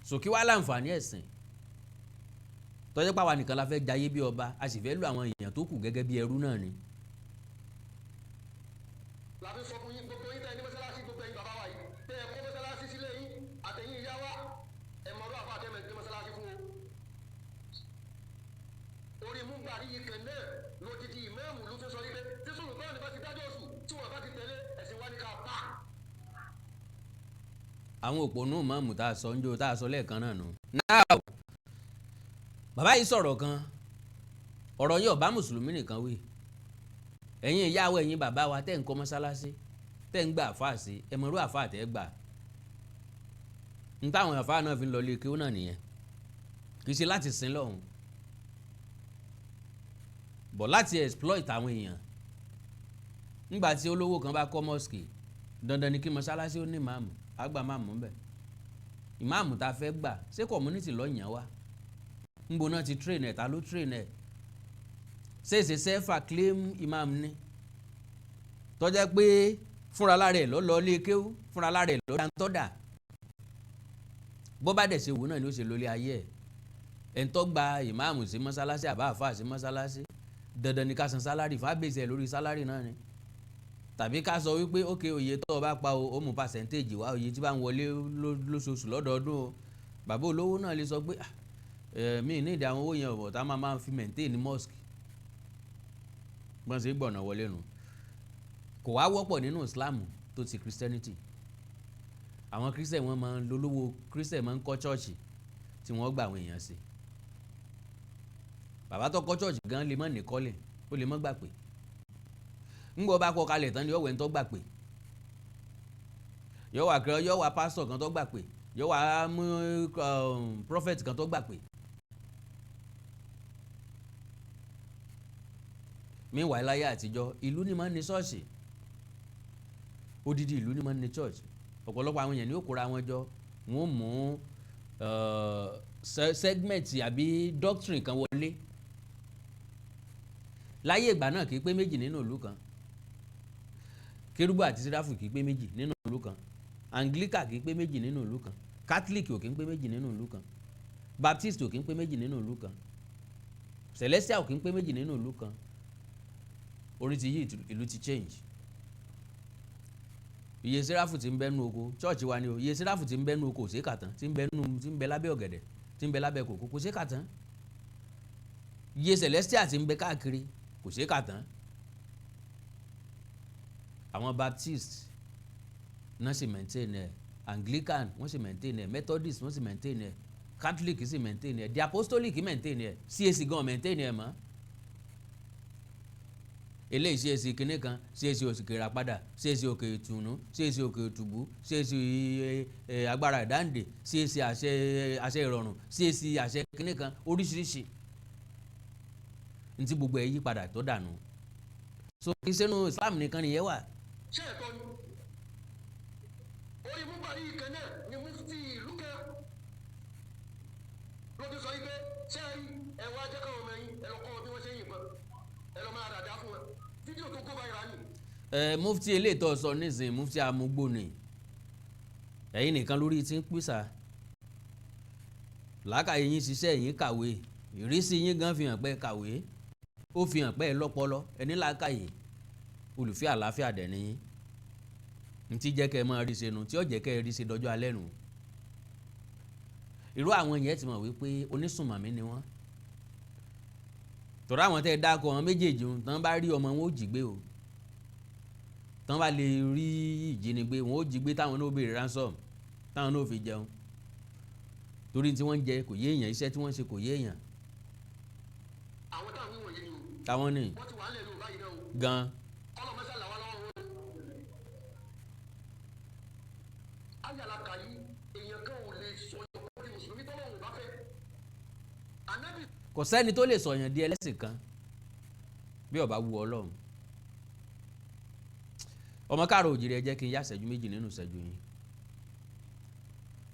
Sòkí wá láǹfààní ẹ̀sìn tọ́jú pàwa nìkan la fẹ́ jayé bí ọba, a sì fẹ́ lu àwọn èèyàn tó kù gẹ́gẹ́ bí ẹrú náà ni. Làbí sọ fún yín, gbogbo yín tẹ́ ẹ ní mọ́sálásí, gbogbo ẹ̀yin bàbá wa yìí tẹ́ ẹ kọ́ mọ́sálásí sílé yín àtẹ̀yìn ìyá wa, ẹ mọ̀rọ̀ àfa àtẹ̀mẹ̀ gbé mọ́sálásí fún o. Orí múgbàrí yìí kan náà lódìdí ìmáàmù ló tún sọ wípé tí sùlùtọ́ọ̀nù bá ti dájọ́ oṣù tí wọ́n bá ti tẹ̀lé ẹ̀sìn wa ní ká pa. Àwọn òpònú mọ̀ọ́mù tá a sọ ń jó tá a sọ lẹ́ẹ̀kan náà nù. Now, bàbá yìí sọ̀rọ̀ kan, ọ̀rọ̀ yìí ò bá mùsùlùmí nìkan wí. Ẹ̀yin ìyá wa, ẹ̀yin bàbá wa tẹ́ ń kọ́ mọ́sálásí, tẹ́ ń gba àfáà sí, ẹ mọ̀rú àfáà tẹ́ gbà. N táwọn àfáà náà fi ń lọ ilé kéwú náà nìyẹn, kì í ṣe láti sin lọ́hùn bọ̀, láti exploit àwọn èèyàn. Ńgbà tí olówó kan bá kọ́ mosque, dandan ni kí mọ́sálásí ó ní ìmáàmù. Àgbà máàmù ńbẹ. Ìmáàmù tá a fẹ́ gbà, ṣé community lọ́yàn wá? Ńbo náà ti train ẹ̀? Ta ló train ẹ̀? Ṣèṣe self acclaim imam ni, tọ́jà pé fúnra lára ẹ̀ lọ́ lọ ilé kéwú, fúnra lára ẹ̀ lọ́ dáńtọ́ dà? Bó bá dẹ̀ ṣe wù náà ni ó ṣe lólé ayé ẹ̀. Ẹ̀ ń tọ́ gba ìmáàmù sí mọ́sálásí àbá àfáà sí mọ́sálásí, dandan ni ká san salary fábẹ́sẹ̀ lórí salary náà ni, tàbí ká sọ wípé ókè òye tó o bá pa o, ó mú percentage wá, òye tí bá ń wọlé lóṣooṣù lọ́dọọdún o. Bàbá olówó náà lè sọ pé mi ní ìdí àwọn owó yẹn ọ̀bọ̀ tá a máa fi maintain mosque. Gbọ́n ṣe gbọ̀nà wọlé nu. Kò wá wọ́pọ̀ nínú Islam tó ti Christianity. Àwọn Christian, wọn máa ń lólówó, Christian máa ń kọ́ chọ́ọ̀chì tí wọ́n gba àwọn èèyàn sí. Bàbá tó kọ́ chọ́ọ̀chì gan lè má ní kọ́lẹ̀, ó lè má gbà pé ńgbọ́ bá kọ́ kalẹ̀ tán ni yọ̀wẹ̀ ń tọ́ gbà pé yọ̀wà yọ̀wà pásítọ̀ kan tó gbà pé yọ̀wà mú prophet kan tó gbà pé. Meanwhile, láyé àtijọ́, ìlú ni máa ń ní ṣọ́ọ̀ṣì, odidi ìlú ni máa ń ní church. Ọ̀pọ̀lọpọ̀ àwọn èèyàn ní ó kóra wọn jọ, wọ́n mú segment àbí doctrine kan wọlé. Láyé ìgbà náà, kì í pé méjì nínú ìlú kan. Kérúbù àti síráfù kì í pé méjì nínú ìlú kan. Anglican kì í pé méjì nínú ìlú kan. Catholic ò kì í pé méjì nínú ìlú kan. Baptist ò kì í pé méjì nínú ìlú kan. Celestial ò kì í pé méjì nínú ìlú kan. Orí ti yí, ìlú ti change. Iye sẹ́ráfù tí ń bẹ nú oko church wa ni o, iye sẹ́ráfù tí ń bẹ nú oko kò ṣeé kà tán, tí ń bẹ nú, tí ń bẹ lábẹ́ ọ̀gẹ̀dẹ̀, tí ń bẹ lábẹ́ kòkó, kò ṣeé kà tán. Iye celestial tí ń bẹ káàkiri kò ṣeé kà tán. Àwọn Baptist náà sì maintain ẹ̀, Anglican wọ́n sì maintain ẹ̀, Methodist wọ́n sì maintain ẹ̀, Catholic sì maintain ẹ̀, the Apostolic maintain ẹ̀, CAC gan maintain ẹ̀ mọ́. Eléyìí CAC kinní kan, CAC Òkè Ìràpadà, CAC Òkè Ìtùnú, CAC Òkè Ìtùbú, CAC Agbára Ìdáǹdè, CAC Àṣẹ Ìrọ̀rùn, CAC Àṣẹ kinní kan, oríṣiríṣi ntí gbogbo ẹ̀ yí padà tó dànù. So kì í sẹ́nu Islam nìkan nìyẹn wà. Ṣé ẹ̀tọ́ ni orí múbàrí yìí kan náà ni mufti ìlú kan ló ti sọ yìí pé, ṣé ẹ rí, ẹ wá jẹ́ káwọn ọmọ yín, ẹ lọ kọ́ wọn bí wọ́n ṣe ń yìnbọn, ẹ lọ máa ràdá fún wọn. Fídíò tó kó báyìí rà ní. Ẹ mufti eléyìí tó sọ nísìnyí, mufti amúgbó ni. Ẹ̀yin nìkan lórí tí ń pèsà làákàyè yín ṣiṣẹ́, yín kàwé, ìrísí yín gan fi hàn pé kàwé, ó fi hàn pé ẹ lọ́pọlọ, ẹni làákàyè, olùfẹ́ àlàáfíà dẹ̀ nìyí. Ntí jẹ́ kẹ́ ẹ máa rí ṣe nu, tí ó jẹ́ kẹ́ ẹ rí ṣe dọjọ́ alẹ́ nu. Irú àwọn yẹn ti mọ̀ wípé onísùnmọ̀mí ni wọ́n, tọ́ra àwọn tẹ́ ẹ dákọ̀ àwọn méjèèjì ń tán bá rí ọmọ wọn ó jí gbé o, tán bá lè rí ìjínigbé wọn ó jí gbé, táwọn náà ó béèrè ransom, táwọn náà ó fi jẹun, torí tí wọ́n ń jẹ kò yé èèyàn, iṣẹ́ tí wọ́n ń ṣe kò yé èèyàn. Àwọn táwọn wíwọ̀n yìí ni o. Táwọn ní. Wọ́n ti wà á lẹ̀ lóò báyìí náà o. Gan. Ọlọ́mọṣẹ́ làwọn lọ́wọ́ wọn. Ayàlá kàyí, èèyàn kan ò lè sọ yọkọ́ di mùsùlùmí tọ́lọ́run bá fẹ́. Ànábì. Kò sẹ́ni tó lè sọ̀yàn di ẹlẹ́sìn kan bí ó bá wu Ọlọ́run. Ọmọ káàrọ̀ òjìrì, ẹ jẹ́ kí n yá ìṣẹ́jú 2 nínú ìṣẹ́jú yín.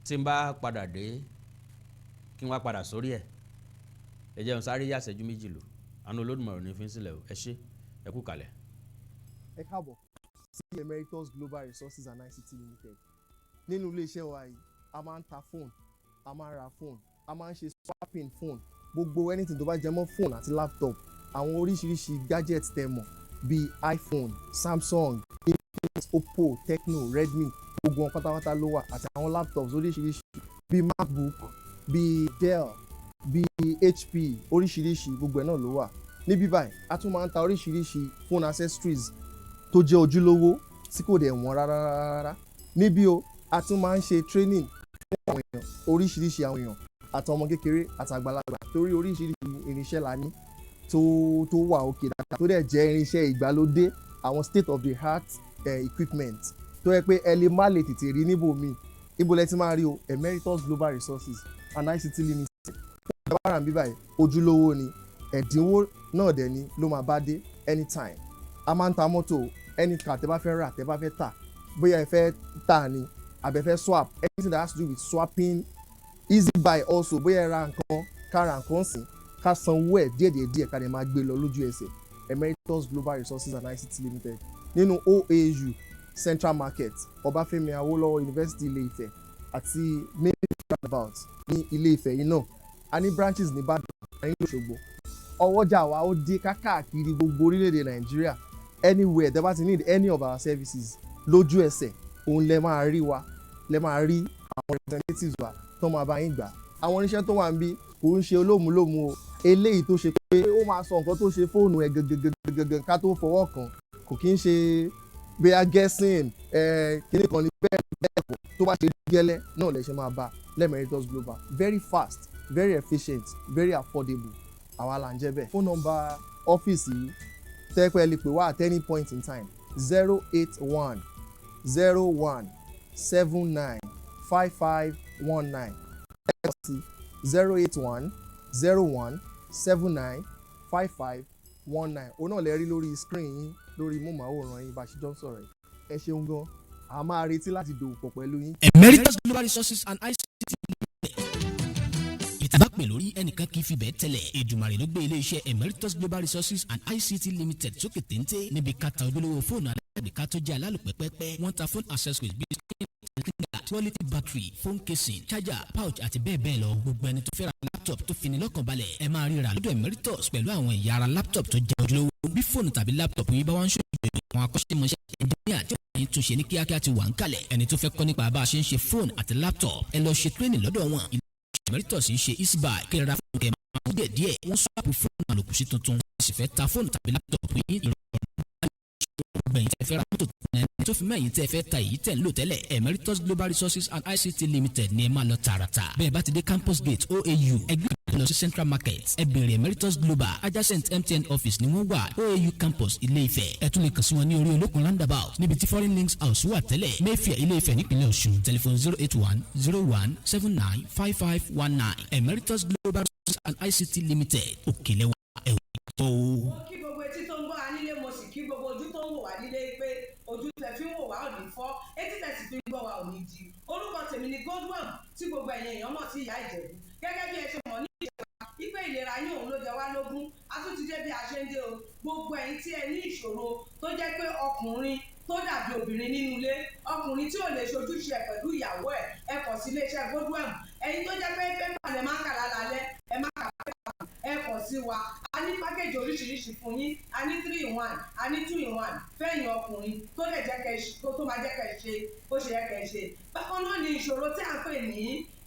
Tí n bá padà dé, kí n wá padà sórí ẹ̀. Ẹ jẹ́ n sáré yá ìṣẹ́jú 2 lò. Àánú Olódùmarè ní fi ń sílẹ̀ o. Ẹ ṣé, ẹ kú kalẹ̀. Ẹ káàbọ̀ sí Emeritus Global Resources and ICT Limited. Nínú iléeṣẹ́ wa yìí, a máa ń ta phone, a máa ń ra phone, a máa ń ṣe swapping phone, gbogbo anything tó bá jẹ mọ́ phone àti laptop, àwọn oríṣiríṣi gadgets tẹ́ mọ̀ bíi iPhone, Samsung, Infinix, Oppo, Tecno, Redmi, gbogbo wọn pátápátá ló wà, àti àwọn laptops oríṣiríṣi bíi MacBook, bíi Dell, bíi HP, oríṣiríṣi gbogbo ẹ̀ náà ló wà níbí báyìí. A tún máa ń ta oríṣiríṣi phone accessories tó jẹ́ ojúlówó tí kò dẹ̀ wọ́n rárá rárá níbí o. A tún máa ń ṣe training fún àwọn èèyàn, oríṣiríṣi àwọn èèyàn, àtọmọ kékeré àtàgbàlagbà, torí oríṣiríṣi irinṣẹ́ la ní tó wà òkè dáadáa, tó dẹ̀ jẹ́ irinṣẹ́ ìgbàlódé, àwọn state of the art equipment tó yẹ pé ẹ lè má lè tètè rí níbòmíì. Ibo lẹ ti máa rí o? Emeritus Global Resources and ICT Limited. Fún ìjọba rà ń bí báyìí, ojúlówó ni, ẹ̀dínwó náà dẹ̀ ni ló máa bá dé anytime. A máa ń ta mọ́tò, any car tẹ́ bá fẹ́ rà, tẹ́ bá fẹ́ tà, bóyá ẹ fẹ́ tà ni àbẹ fẹ́ swap, anything that has to do with swapping, easy buy also, bóyá ẹ ra nǹkan, ká ra nǹkan sìn, ká sanwó ẹ̀ díẹ̀ díẹ̀ díẹ̀, ká lè máa gbé lọ lójú ẹsẹ̀. Emeritus Global Resources and ICT Limited nínú OAU Central Market, Ọbáfẹ́mi Awólọ́wọ̀ University, Ilé-Ifẹ̀, àti main roundabout ní Ilé-Ifẹ̀ yìí náà. A ní branches ní Ìbàdàn, a ní Òṣogbo. Ọwọ́jà wa ó dé káàkiri gbogbo orílẹ̀-èdè Nàìjíríà. Anywhere tẹ́ bá ti need any of our services, lójú ẹsẹ̀ òun lẹ máa rí wa, lẹ máa rí àwọn representatives wa tó máa bá yín gbà. Àwọn oníṣẹ́ tó wà ń bí kò ń ṣe olómùlómù o. Eléyìí tó ṣe pé ó máa sọ nǹkan tó ṣe fóònù ẹ̀ gangan ká tó fọwọ́ kàn, kò kí ń ṣe bóyá guessing ẹ̀ kíní kan ní bẹ́ẹ̀ bẹ́ẹ̀ kọ́. Tó bá ṣe gẹ́lẹ́ náà lẹ ṣe máa bá l'Emeritus Global. Very fast, very efficient, very affordable. Àwa là ń jẹ́ bẹ́ẹ̀. Phone number ọ́fíìsì yìí tẹ́pẹ́ lè pè wá at any point in time: 08101795519. Sí 08101795519. Òun náà lè rí lórí screen yín, lórí móhùnmáwòrán yín bá a ṣe jọ ń sọ̀rọ̀ yìí. Ẹ ṣeun gan, a máa retí láti dòwò pọ̀ pẹ̀lú yín. Emeritus Global Resources and ICT. Ìtàbá pè lórí ẹnìkan kì í fi bẹ́ẹ̀ tẹ́lẹ̀. Èdùmàrè ló gbé iléeṣẹ́ Emeritus Global Resources and ICT Limited sókè téńté níbi ká ta ojúlówó fóònù alágbèéká tó jẹ́ alálòpẹ́pẹ́pẹ́. Wọ́n ta phone accessories bíi screen, quality battery, phone casing, charger, pouch àti bẹ́ẹ̀ bẹ́ẹ̀ lọ. Gbogbo ẹni tó fẹ́ ra laptop tó fini lọ́kàn balẹ̀, ẹ máa ríra lọ́dọ̀ Emeritus pẹ̀lú àwọn ẹ̀yà ara laptop tó jẹ́ ojúlówó. Bí fóònù tàbí laptop yìí bá wá ń ṣòjò, àwọn akọ́ṣẹ́mọṣẹ́ engineer tí wọ́n tún ṣe ní kíákíá ti wà ń kalẹ̀. Ẹni tó fẹ́ kọ́ nípa bá a ṣe ń ṣe fóònù àti laptop, ẹ lọ ṣe training lọ́dọ̀ wọn. Emeritus ń ṣe easybuy, kí ẹ ra fóònù kẹ́ máa díẹ̀ díẹ̀. Wọ́n swap fóònù àlòkù sí tuntun. Sì fẹ́ ta fóònù tàbí laptop yín, ìrọ̀rùn. Gbẹ̀yìn tẹ́ fẹ́ ra mọ́tò tó fi mẹ́yìn tẹ́ fẹ́ ta èyí tẹ́ ń lò tẹ́lẹ̀, Emeritus Global Resources and ICT Limited ní ẹ máa lọ tààràtà. Bẹ́ẹ̀ bá ti dé Campus Gate OAU, ẹgbẹ́ lọ sí Central Market, ẹ bèrè Emeritus Global. Adjacent MTN office ni wọ́n wà, OAU Campus, Ilé Ifẹ̀. Ẹ tún lè kàn sí wọn ní orí Olókun Roundabout, níbi tí Foreign Links House wà tẹ́lẹ̀, Mayfair, Ilé Ifẹ̀, nípínlẹ̀ Ọ̀ṣun. Telephone 08101795519. Emeritus Global Resources and ICT Limited, òkèlèwà ẹ̀ tó. Mo kí gbogbo etí tó ń gbọ́ wa nílé, mo sì kí gbogbo ojú tó ń wò wá nílé pé ojú tẹ fi ń wò wá ò ní fọ́, etí tẹ sì fi ń gbọ́ wa ò ní di. Orúkọ tèmi ni Godwin, tí gbogbo ẹ̀yin èèyàn mọ̀ sí Ìyá Ìjẹ̀bú. Gẹ́gẹ́ bí ẹ ṣe mọ̀ ní ìjẹ̀bú wípé ìlera yín òun ló jẹ wá lógún, a tún ti dé bí a ṣe ń dé o. Gbogbo ẹ̀yin tí ẹ ní ìṣòro tó jẹ́ pé ọkùnrin tó dàbí obìnrin nínú ilé, ọkùnrin tí ò lè ṣojúṣe ẹ̀ pẹ̀lú ìyàwó ẹ̀, ẹ kàn sí iléeṣẹ́ Godwin. Ẹ̀yin tó jẹ́ pé pépà lẹ máa ń kà lálálẹ́, ẹ má kà pépà, ẹ kàn sí wa. A ní package oríṣiríṣi fún yín. A ní 3 in 1, a ní 2 in 1 fẹ́yìn ọkùnrin tó lè jẹ́ kẹ́ tó máa jẹ́ kẹ́ ṣe bó ṣe yẹ kẹ́ ṣe. Bákan náà ni ìṣòro tí à ń pè ní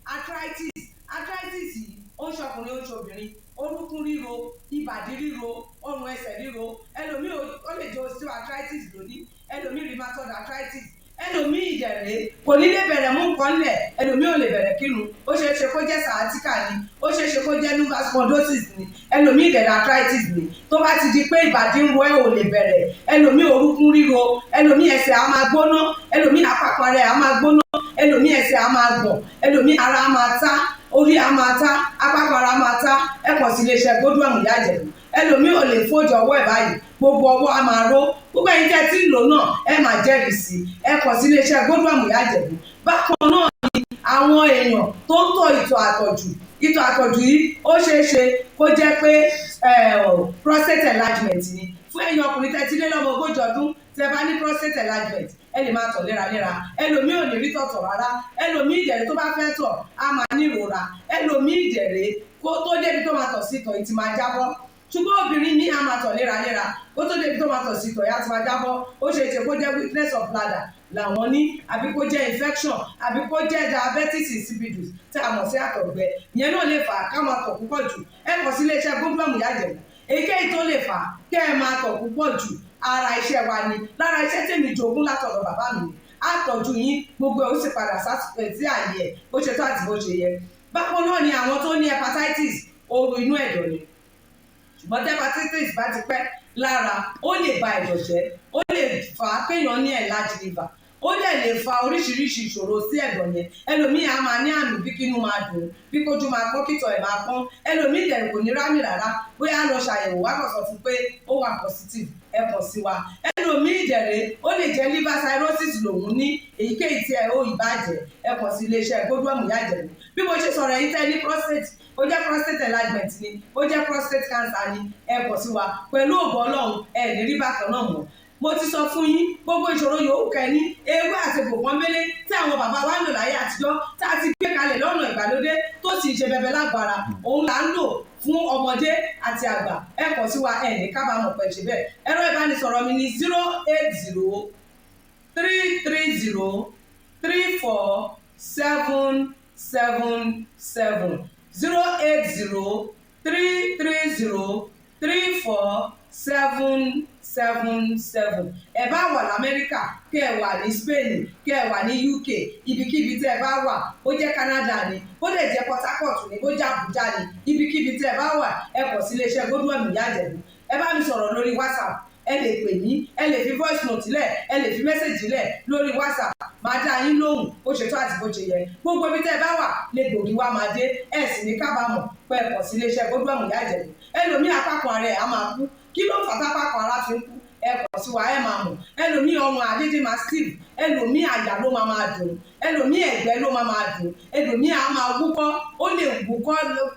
arthritis. Arthritis yìí, ó ń ṣọkùnrin, ó ń ṣobìnrin. Orúnkún ríro, ìbàdí ríro, ọrùn ẹsẹ̀ ríro. Ẹlòmíì, ó lè jẹ́ osteoarthritis lónìí, ẹlòmíì rheumatoid arthritis, ẹlòmíì ìdẹ̀rẹ̀ kò ní lè bẹ̀rẹ̀ mú nǹkan lẹ̀, ẹlòmíì ò lè bẹ̀rẹ̀ kírun. Ó ṣeé ṣe kó jẹ́ sciatica ni, ó ṣeé ṣe kó jẹ́ lumbar spondylosis ni, ẹlòmíì ìdẹ̀rẹ̀ arthritis ni. Tó bá ti di pé ìbàdí ń ro ẹ́, ò lè bẹ̀rẹ̀, ẹlòmíì orúnkún ríro, ẹlòmíì ẹsẹ̀ á máa gbóná, ẹlòmíì àpapọ̀ rẹ̀ á máa gbóná, ẹlòmíì ẹsẹ̀ á máa gbọ̀n, ẹlòmíì ara á máa tá, orí á máa tá, apákan ara máa tá, ẹ kàn sí iléeṣẹ́ Godwin Ìyá Ìjẹ̀bú. Ẹlòmíì ò lè fójú ọwọ́ ẹ̀ báyìí, gbogbo ọwọ́ á máa ró. Gbogbo ẹ̀yin tẹ́ tí ń lò náà, ẹ máa jẹ́rìí sí i. Ẹ kàn sí iléeṣẹ́ Godwin Ìyá Ìjẹ̀bú. Bákan náà ni àwọn èèyàn tó ń tọ̀ ìtọ̀ àtọ̀jù. Ìtọ̀ àtọ̀jù yìí, ó ṣeé ṣe kó jẹ́ pé prostate enlargement ni. Fún ẹ̀yin ọkùnrin tẹ́ ti lé lọ́mọ 40 ọdún, tẹ́ bá ní prostate enlargement, ẹ lè máa tọ̀ léraléra. Ẹlòmíì ò ní rí tọ̀tọ̀ rárá. Ẹlòmíì ìdẹ̀rẹ̀, tó bá fẹ́ tọ̀, á máa ní ìrora. Ẹlòmíì ìdẹ̀rẹ̀, kó tó débi tó máa tọ̀ sí, ìtọ̀ yìí ti máa jábọ́. Ṣùgbọ́n obìnrin ní a máa tọ̀ léraléra, kó tó débi tó máa tọ̀ sí, ìtọ̀ yìí á ti máa jábọ́. Ó ṣe é ṣe kó jẹ́ weakness of bladder làwọn ní, àbí kó jẹ́ infection, àbí kó jẹ́ diabetes insipidus tí a mọ̀ sí àtọ̀gbẹ. Ìyẹn náà lè fà á ká máa tọ̀ púpọ̀ jù. Ẹ kàn sí iléeṣẹ́ Godwin Ìyá Ìjẹ̀bú. Èyíkéyìí tó lè fà á kẹ́ ẹ máa tọ̀ púpọ̀ jù, ara iṣẹ́ wa ni. Lára iṣẹ́ tèmi jogún látọ̀dọ̀ bàbá mi ni. Á tọ́jú yín, gbogbo ẹ̀ ó sì padà sí àyè ẹ̀ bó ṣe tó àti bó ṣe yẹ. Bákan náà ni àwọn tó ní hepatitis, ooru inú ẹ̀dọ̀ ni. Ṣùgbọ́n tí hepatitis bá ti pẹ́ lára, ó lè ba ẹ̀dọ̀ jẹ́, ó lè fà á kéèyàn ní enlarged liver, ó dẹ̀ lè fa oríṣiríṣi ìṣòro sí ẹ̀dọ̀ yẹn. Ẹlòmíì á máa ní àmì bí kínú máa dùn, bí kójú máa pọ́n, kítọ̀ ẹ̀ máa pọ́n. Ẹlòmíì dẹ̀ kò ní rámì rárá, bóyá lọ ṣàyẹ̀wò wá kàn sọ fún pé ó wà positive. Ẹ kàn sí wa. Ẹlòmíì dẹ̀rẹ̀, ó lè jẹ́ liver cirrhosis lòun ní. Èyíkéyìí tí ẹ ó ìbàjẹ́, ẹ kàn sí iléeṣẹ́ Godwin Ìyá Ìjẹ̀bú. Bí mo ṣe sọ̀rọ̀ yìí, tẹ́ ní prostate, ó jẹ́ prostate enlargement ni, ó jẹ́ prostate cancer ni, ẹ kàn sí wa. Pẹ̀lú ògo Ọlọ́run, ẹ ní rí bákan náà mọ́. Mo ti sọ fún yín, gbogbo ìṣòro yòówù kẹ́ni, ewé àti egbò pọ́nbélé tí àwọn bàbá wa ń lò láyé àtijọ́, tá a ti gbé kalẹ̀ lọ́nà ìgbàlódé tó sì ń ṣe bẹbẹ lágbára, òun là ń lò fún ọmọdé àti àgbà. Ẹ kàn sí wa, ẹ ní kábàámọ̀ pẹ̀ ṣe bẹ́ẹ̀. Ẹ̀rọ ìbánisọ̀rọ̀ mi ní 08033034777, 08033034777. Ẹ bá wà lamẹ́ríkà, kẹ́ ẹ wà ní Spain, kẹ́ ẹ wà ní UK, ibikíbi tẹ́ ẹ bá wà, ó jẹ́ Canada ni, ó lè jẹ́ Port Harcourt ni, ó jẹ́ Abuja ni, ibikíbi tẹ́ ẹ bá wà, ẹ kàn sí iléeṣẹ́ Godwin Ìyá Ìjẹ̀bú. Ẹ bá mi sọ̀rọ̀ lórí WhatsApp, ẹ lè pè mí, ẹ lè fi voice note lẹ̀, ẹ lè fi message lẹ̀ lórí WhatsApp, máa dá yín lóhùn bó ṣe tó àti bó ṣe yẹ. Gbogbo ibi tẹ́ ẹ bá wà lè gbòógì wá máa dé, ẹ sì ní kábàámọ̀ pé ẹ kàn sí iléeṣẹ́ Godwin Ìyá Ìjẹ̀bú. Ẹlòmíì, apákan ara ẹ̀ á máa kú. Kí ló fà tápákan ara fi ń kú? Ẹ kàn sí wa, ẹ máa mọ̀. Ẹlòmíì, ọrùn àdédé máa stiff, ẹlòmíì, àyà ló máa máa dùn, ẹlòmíì, ẹ̀gbẹ́ ló máa máa dùn, ẹlòmíì á máa wúkọ́, ó lè wúkọ́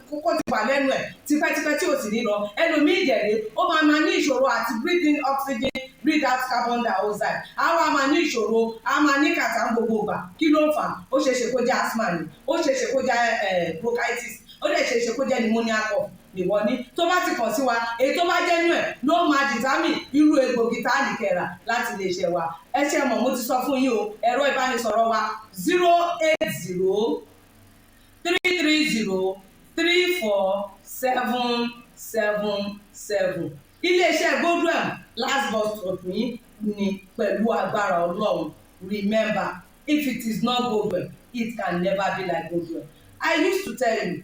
kókó ti wà lẹ́nu ẹ̀ tipẹ́tipẹ́ tí ò sì ní lọ. Ẹlòmíì ìdẹ̀rẹ̀, ó máa máa ní ìṣòro àti breathe in oxygen, breathe out carbon dioxide, á wá máa ní ìṣòro, á máa ní kàtà gbogbo ìgbà. Kí ló ń fà? Ó ṣeé ṣe kó jẹ́ asthma ni, ó ṣeé ṣe kó jẹ́ bronchitis, ó lè ṣeé ṣe kó jẹ́ pneumonia cough nìwọ ní. Tó bá ti kàn sí wa, èyí tó bá jẹ́ nú ẹ̀ ló máa determine irú egbògi tá a lè kẹ̀rà láti lè ṣe wa. Ẹ ṣe mọ̀, mo ti sọ fún yín o. Ẹ̀rọ ìbánisọ̀rọ̀ wa, 08033034777. Iléeṣẹ́ Godwin, last bus stop yín. Ni pẹ̀lú agbára Ọlọ́run. Remember, if it is not Goldwell, it can never be like Goldwell. I used to tell you,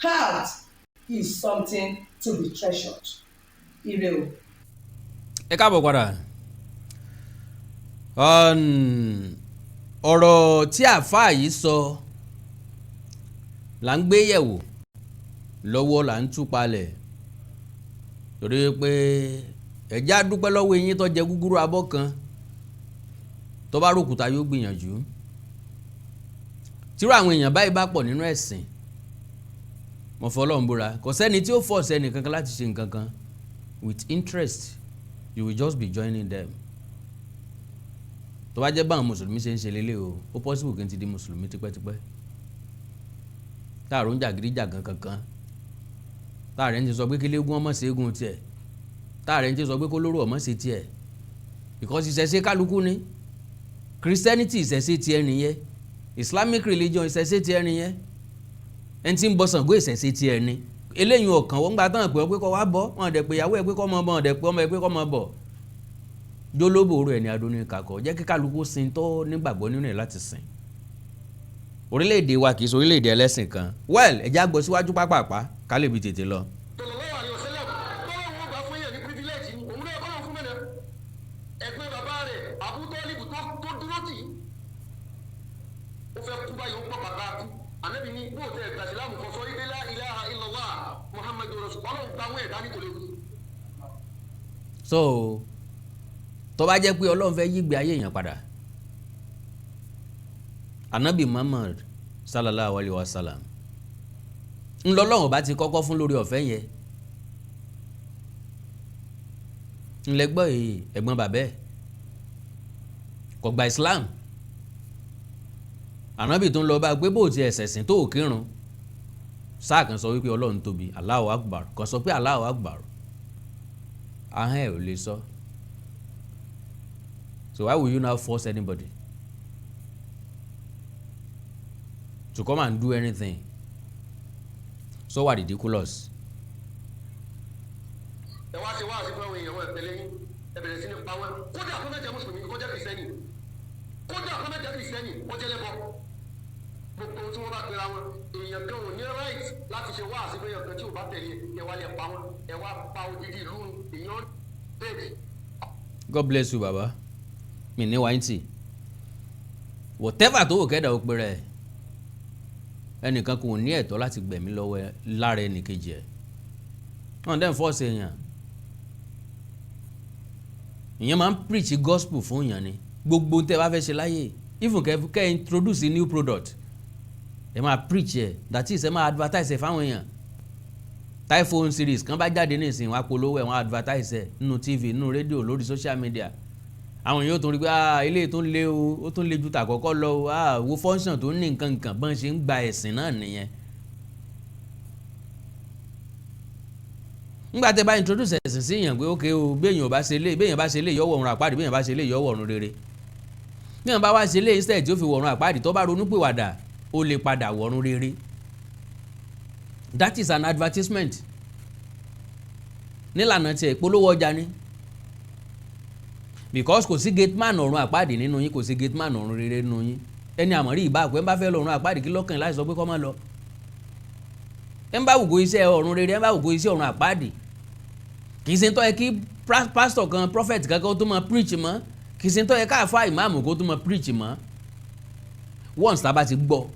health is something to be treasured. Ire o. Ẹ káàbọ̀ padà. Ọ̀rọ̀ tí àáfàá yìí sọ là ń gbé yẹ̀wò lọ́wọ́, là ń tú palẹ̀, torí pé ẹ̀já dúpẹ́ lọ́wọ́ eyín tó jẹ gúgúrú abọ́ kan, tó bá ròkúta yóò gbìyànjú. Tírú àwọn èèyàn báyìí bá pọ̀ nínú ẹ̀sìn, mo fọlọ́run búra, kò sẹ́ni tí ó force ẹnì kankan láti ṣe nǹkan kan. With interest, you will just be joining them. Tó bá jẹ́ báwọn mùsùlùmí ṣe ń ṣe lélẹ̀ o, ó possible kí n ti di mùsùlùmí tipẹ́tipẹ́. Táàrọ̀ ń jàgídíjàgan kankan, táàrẹ̀ ń ti sọ pé kí léegun ọmọ ṣe eégún tiẹ̀, táàrẹ̀ ń ti sọ pé kó lóró ọmọ ṣe tiẹ̀, because ìṣẹ̀ṣe kálukú ni. Christianity, ìṣẹ̀ṣe tiẹ̀ nìyẹn. Islamic religion, ìṣẹ̀ṣe tiẹ̀ nìyẹn. Ẹni tí ń bọ Ṣàngó, ìṣẹ̀ṣe tiẹ̀ ni. Eléyìí ọ̀kan wọ́n gbà tán pé ọ pé kọ́ wá bọ́ wọn dẹ̀ pé ìyàwó ẹ̀ pé kọ́ mọ bọ́, wọn dẹ̀ pé ọmọ ẹ̀ pé kọ́ mọ bọ̀. Jólóbò rẹ̀ ni adóní kakọ̀ jẹ́ kí kálukú sin tó nígbàgbọ́ nínú ẹ̀ láti sìn. Orílẹ̀-èdè wa kì í ṣe orílẹ̀-èdè ẹlẹ́sìn kan. Well, ẹ já gbọ́ síwájú pápápá ká lè bi tètè lọ. Sallallahu alaihi wasallam, tọ́lọ́ wọn gbà fún yẹn ní privilege ni òun náà kọ́lọ́ fún mẹ́nà. Ẹgbẹ́ bàbá rẹ̀ Abu Talib tó dúró tì í, ó fẹ́ kú báyìí, ó pọ̀ bàbá kú. Ànábì ní bó tẹ ẹgbà sílámù kan sọ ibi la ilaha illallah Muhammadu rasul, Ọlọ́run gba àwọn ẹ̀dá ní kò lè kú. So tó bá jẹ́ pé Ọlọ́run fẹ́ yígbé ayé èèyàn padà, Anabi Muhammad sallallahu alayhi wa sallam ńlọlọ́run bá ti kọ́kọ́ fún lórí ọ̀fẹ́ yẹn. Ńlẹ́gbọ́ yìí, ẹ̀gbọ́n bàbẹ́ ẹ̀ kò gba Islam. Ànábì tó ń lọ bá a pé bó ti ẹ̀sẹ̀ sìn tó kírun sáà kan sọ wípé Ọlọ́run tóbi, Allahu Akbar, kò sọ pé Allahu Akbar, ahọ́n ẹ̀ ò lè sọ. So why will you now force anybody to come and do anything? So wà ridiculous. Ẹ wá ṣe wáàsí fún àwọn èèyàn, wọn tẹ̀lé yín, ẹ bẹ̀rẹ̀ sí ní pa wọn. Kódà kó mẹ́jẹ mùsùlùmí, kó jẹ́ kìrìsìtẹ́nì, kódà kó mẹ́jẹ kìrìsìtẹ́nì, kó jẹ́ lẹ́bọ, gbogbo tí wọ́n bá pera wọn, èèyàn kan ò ní right láti ṣe wáàsí fún èèyàn kan tí ò bá tẹ̀lé. Ẹ wá lè pa wọn, ẹ wá pa odidi ìlú èèyàn bẹ́ẹ̀. God bless you, baba mi ní wáyé tì. Whatever tó wò kẹ́dà ó pe rẹ̀, ẹnìkan kò ní ẹ̀tọ́ láti gbẹ̀mí lọ́wọ́ lára ẹnìkejì ẹ̀. Wọ́n dẹ́n force èèyàn. Ìyẹn máa ń preach gospel fún èèyàn ni. Gbogbo tẹ́ bá fẹ́ ṣe láyè, even kẹ́ introduce new product, ẹ máa preach ẹ, that is, ẹ máa advertise ẹ fáwọn èèyàn. iPhone series kan bá jáde nísìnyí, wọ́n á polówó ẹ̀, wọ́n á advertise ẹ̀ nínú TV, nínú rédíò, lórí social media. Àwọn èèyàn tó ń rí pé, ah, eléyìí tó ń lé o, ó tún lé ju tàkọ́kọ́ lọ o. Ah, wo function tó ń ní, nǹkan nǹkan bọ́n ṣe ń gba ẹ̀sìn náà nìyẹn. Nígbà tẹ́ bá introduce ẹ̀sìn sí èèyàn pé ok o, béèyàn bá ṣe lé, béèyàn bá ṣe lé, yọ̀wọ̀ ọ̀run àpáàdì, béèyàn bá ṣe lé, yọ̀wọ̀ ọ̀run rere, béèyàn bá wá ṣe lé, instead tí ó fi wọ̀run àpáàdì, tó bá ronú pìwàdà, ó lè padà wọ̀run rere. That is an advertisement. Nílànà tiẹ̀, ìpolówó ọjà ni, because kò sí gate man ọ̀run àpáàdì nínú yín, kò sí gate man ọ̀run rere nínú yín. Ẹni àmọ̀rí ìbá àpẹ́ ń bá fẹ́ lọ ọ̀run àpáàdì, kí lọ́kàn láti sọ pé kó má lọ? Ẹ ń bá wùgò iṣẹ́ ọ̀run rere, ẹ ń bá wùgò iṣẹ́ ọ̀run àpáàdì. Kì í ṣe ń tọ́ yẹ kí pastor kan, prophet kankan tó máa preach mọ́. Kì í ṣe ń tọ́ yẹ káàfá ìmáàmù kó tó máa preach mọ́. Once tá a bá ti gbọ́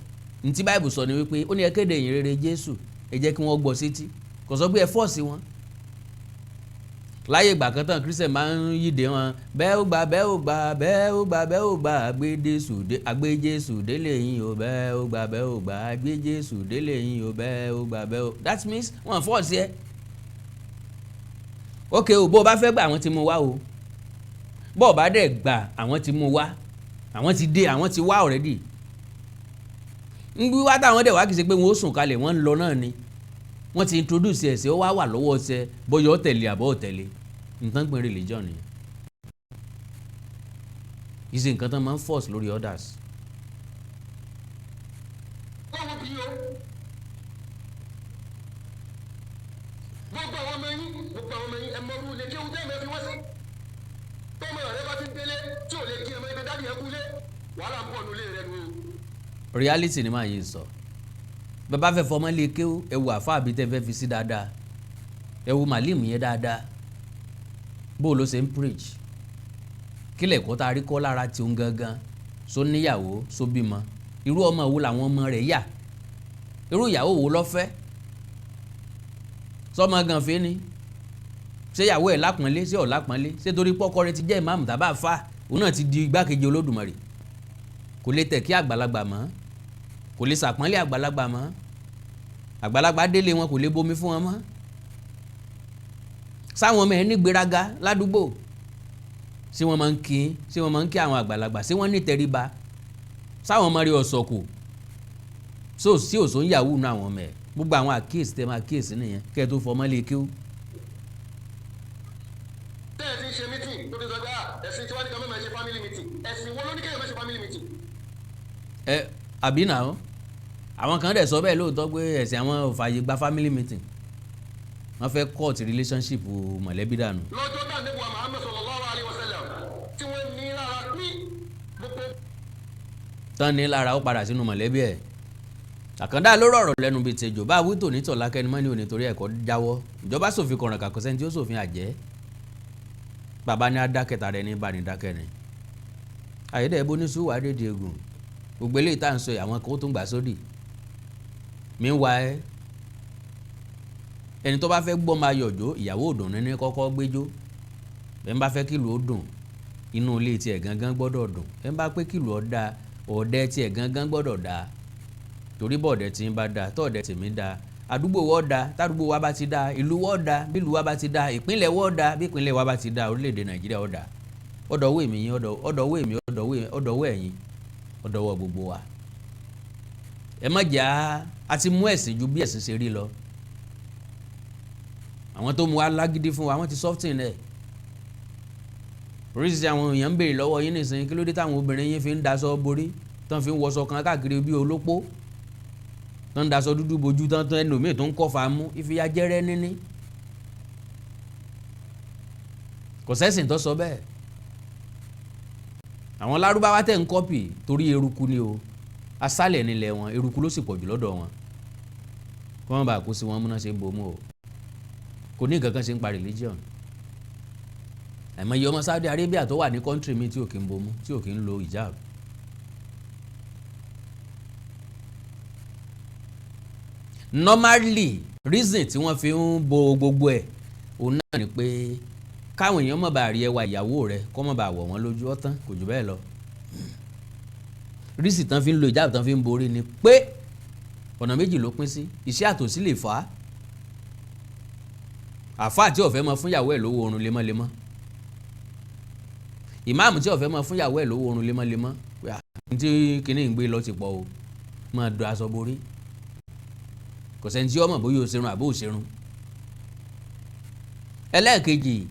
ntí Bible sọ ni wípé ó ní ẹ kéde ìyìn rere Jésù, ẹ jẹ́ kí wọ́n gbọ́ sétí. Kò sọ pé ẹ force wọn. Láyé ìgbà kan tán, Christian máa ń yíde wọn, bẹ́ẹ̀ ó gbà, bẹ́ẹ̀ ó gbà, bẹ́ẹ̀ ó gbà, bẹ́ẹ̀ ó gbà, àgbé Jésù dé, àgbé Jésù délé yín o, bẹ́ẹ̀ ó gbà, bẹ́ẹ̀ ó gbà, àgbé Jésù délé yín o, bẹ́ẹ̀ ó gbà, bẹ́ẹ̀ ó. That means wọ́n force ẹ. Ok o, bó o bá fẹ́ gbà, àwọn ti mú wá o. Bó o bá dẹ̀ gbà, àwọn ti mú wá, àwọn ti dé, àwọn ti wá already. Ń gbé wá táwọn dẹ̀ wá, kì í ṣe pé wọ́n ó sùn kalẹ̀, wọ́n ń lọ náà ni. Wọ́n ti introduce ẹ̀ sí, ó wá wà lọ́wọ́ ṣẹ, bóyá ó tẹ̀lé àbọ̀ ó tẹ̀lé. Nǹkan pé religion nìyẹn, kì í ṣe nǹkan tán máa ń force lórí others. Ọlọ́run bí o, gbogbo àwọn ọmọ yín, gbogbo àwọn ọmọ yín, ẹ mọrú ilé kéwú tẹ́ ẹ fi wọ́n sí tọ́mọ rẹ. Daddy, ẹ kúlé, wàhálà ń bọ̀ nulẹ̀ rẹ nu o. Reality ni màá yìí sọ. Bàbá fẹ́ fọmọ lé kéwú, ẹ wo àfa àbí tẹ́ fẹ́ fi sí dáadáa, ẹ wo màlíìmù yẹn dáadáa, bó ló ṣe ń preach, kílẹ̀ kó tá a rí kọ́ lára tí òun gangan, só níyàwó, só bímọ, irú ọmọ wo làwọn ọmọ rẹ̀ yà, irú ìyàwó wo ló fẹ́, sọmọ gànfẹ́ ni, ṣé ìyàwó ẹ̀ lápọ́nlé, ṣé ọ̀ lápọ́nlé, ṣé torí pọ́kọ rẹ̀ ti jẹ́ ìmáàmù tàbá fà, òun náà ti di igbákejì Olódùmarè, kò lè tẹ̀ kí àgbàlagbà mọ́, kò lè ṣàpọ́nlé àgbàlagbà mọ́, àgbàlagbà délé wọn kò lè bomi fún wọn mọ́, sáwọn ọmọ ẹ̀ ní gbéraga ládùúgbò, ṣé wọ́n máa ń kí, ṣé wọ́n máa ń kí àwọn àgbàlagbà, ṣé wọ́n ní tẹríba, sáwọn ọmọ rẹ̀ ọ̀sọ̀kò so sí òsó ń yahoo nu àwọn ọmọ ẹ̀. Gbogbo àwọn àkíyèsí tẹ máa kíyèsí nìyẹn kẹ́ ẹ tó fọmọ lé kíw. Tẹ́ ẹ ti ń ṣe meeting tó ti sọ pé, ah, ẹ̀sìn tí wọ́n ní ká má máa ṣe family meeting, ẹ̀sìn wo ló ní kéèyàn má ṣe family meeting? Ẹ àbí nà ó, àwọn kan dẹ̀ sọ bẹ́ẹ̀ lóòótọ́ pé ẹ̀sìn àwọn ò fààyè gba family meeting, wọ́n fẹ́ cut relationship mọ̀lẹ́bí dànù. Lọ́jọ́ tá níbo Muhammad sallallahu alaihi wasallam tí wọ́n ní lára ní gbogbo Tán ní lára, ó padà sínú mọ̀lẹ́bí ẹ̀. Àkàndá ló rọ̀rọ̀ lẹ́nu bíi tejò bá wí tòní tọ̀lá kẹ́ni mọ́ ní òní torí ẹ̀kọ́ jáwọ́. Ìjọba sòfin kọ̀ràn kàkọ́ sẹ́ni tí ó sòfin àjẹ́. Bàbá ní adákẹ́ta rẹ ní bá ní dákẹ́ ni àyẹ̀dẹ̀ ẹ̀bọ ní sùúrù àdédé egun. Gbogbo eléyìí tá à ń sọ yìí, àwọn kan ó tún gbà sódì. Meanwhile, ẹni tó bá fẹ́ gbọ́ máa yọ̀jọ́, ìyàwó òdùn ní kọ́kọ́ gbẹ́jọ́. Ẹ̀ ń bá fẹ́ kílù ó dùn, inú ilé tiẹ̀ gangan gbọ́dọ̀ dùn. Ẹ̀ ń bá pé kílù ó dáa, ọ̀dẹ tiẹ̀ gangan gbọ́dọ̀ dáa, torí bọ̀dẹ̀ tí ń bá dáa, tọ́ọ̀dẹ̀ tèmi dáa, àdúgbò wọ́ dáa, tádùúgbò wa bá ti dáa, ìlú wọ́ dáa, bí ìlú wa bá ti dáa, ìpínlẹ̀ wọ́ dáa, bí ìpínlẹ̀ wa bá ti dáa, orílẹ̀-èdè Nàìjíríà ó dáa. Ọ̀dọ̀wọ́ èmi yín, ọ̀dọ̀wọ́ èmi, ọ̀dọ̀wọ́ ẹ̀yin, ọ̀dọ̀wọ́ gbogbo wa. Ẹ má jà á ti mú ẹ̀sìn ju bí ẹ̀sìn ṣe rí lọ. Àwọn tó mú wa lágídí fún wa, wọ́n ti soften ẹ̀. Oríṣiríṣi àwọn èèyàn ń béèrè lọ́wọ́ yín nísìnyí, kí ló dé táwọn obìnrin yín fi ń daṣọ borí, tán fi ń wọṣọ kan káàkiri bí olópó, tán ń daṣọ dúdú bojú, tán tán ẹlòmíì tó ń kọ́fà mú ìfìyàjẹrẹ níní. Kò sẹ́sìn tó sọ bẹ́ẹ̀. Àwọn lárúbáwá tẹ̀ ń copy, torí eruku ni o, asálẹ̀ nílẹ̀ wọn, eruku ló sì pọ̀ jù lọ́dọ̀ wọn, kí wọ́n bá kó sí wọn múná ṣe ń bomú o. Kò ní nǹkan kan ṣe ń pa religion. Àìmọye ọmọ Saudi Arabia tó wà ní country mi tí ò kí ń bomú, tí ò kí ń lo hijab. Normally, reason tí wọ́n fi ń bo gbogbo ẹ̀, òun náà ni pé káwọn èèyàn má bàa rí ẹwà ìyàwó rẹ, kó má bàa wọ̀ wọ́n lójú. Ọ̀tán, kò jù bẹ́ẹ̀ lọ. Reason tán fi ń lo hijab, tán fi ń borí ni pé ọ̀nà méjì ló pín sí. Iṣẹ́ àtòsí lè fà á. Àfáà tí ó fẹ́ máa fún ìyàwó ẹ̀ lówó oorun lemọ́lemọ́, ìmáàmù tí ó fẹ́ máa fún ìyàwó ẹ̀ lówó oorun lemọ́lemọ́, ní tí kinní ń gbé lọ ti pọ̀ o, máa do aṣọ borí, kò sẹ́ni tí ó mọ̀ bóyá o ṣerun àbó o ṣerun. Ẹlẹ́ẹ̀kejì,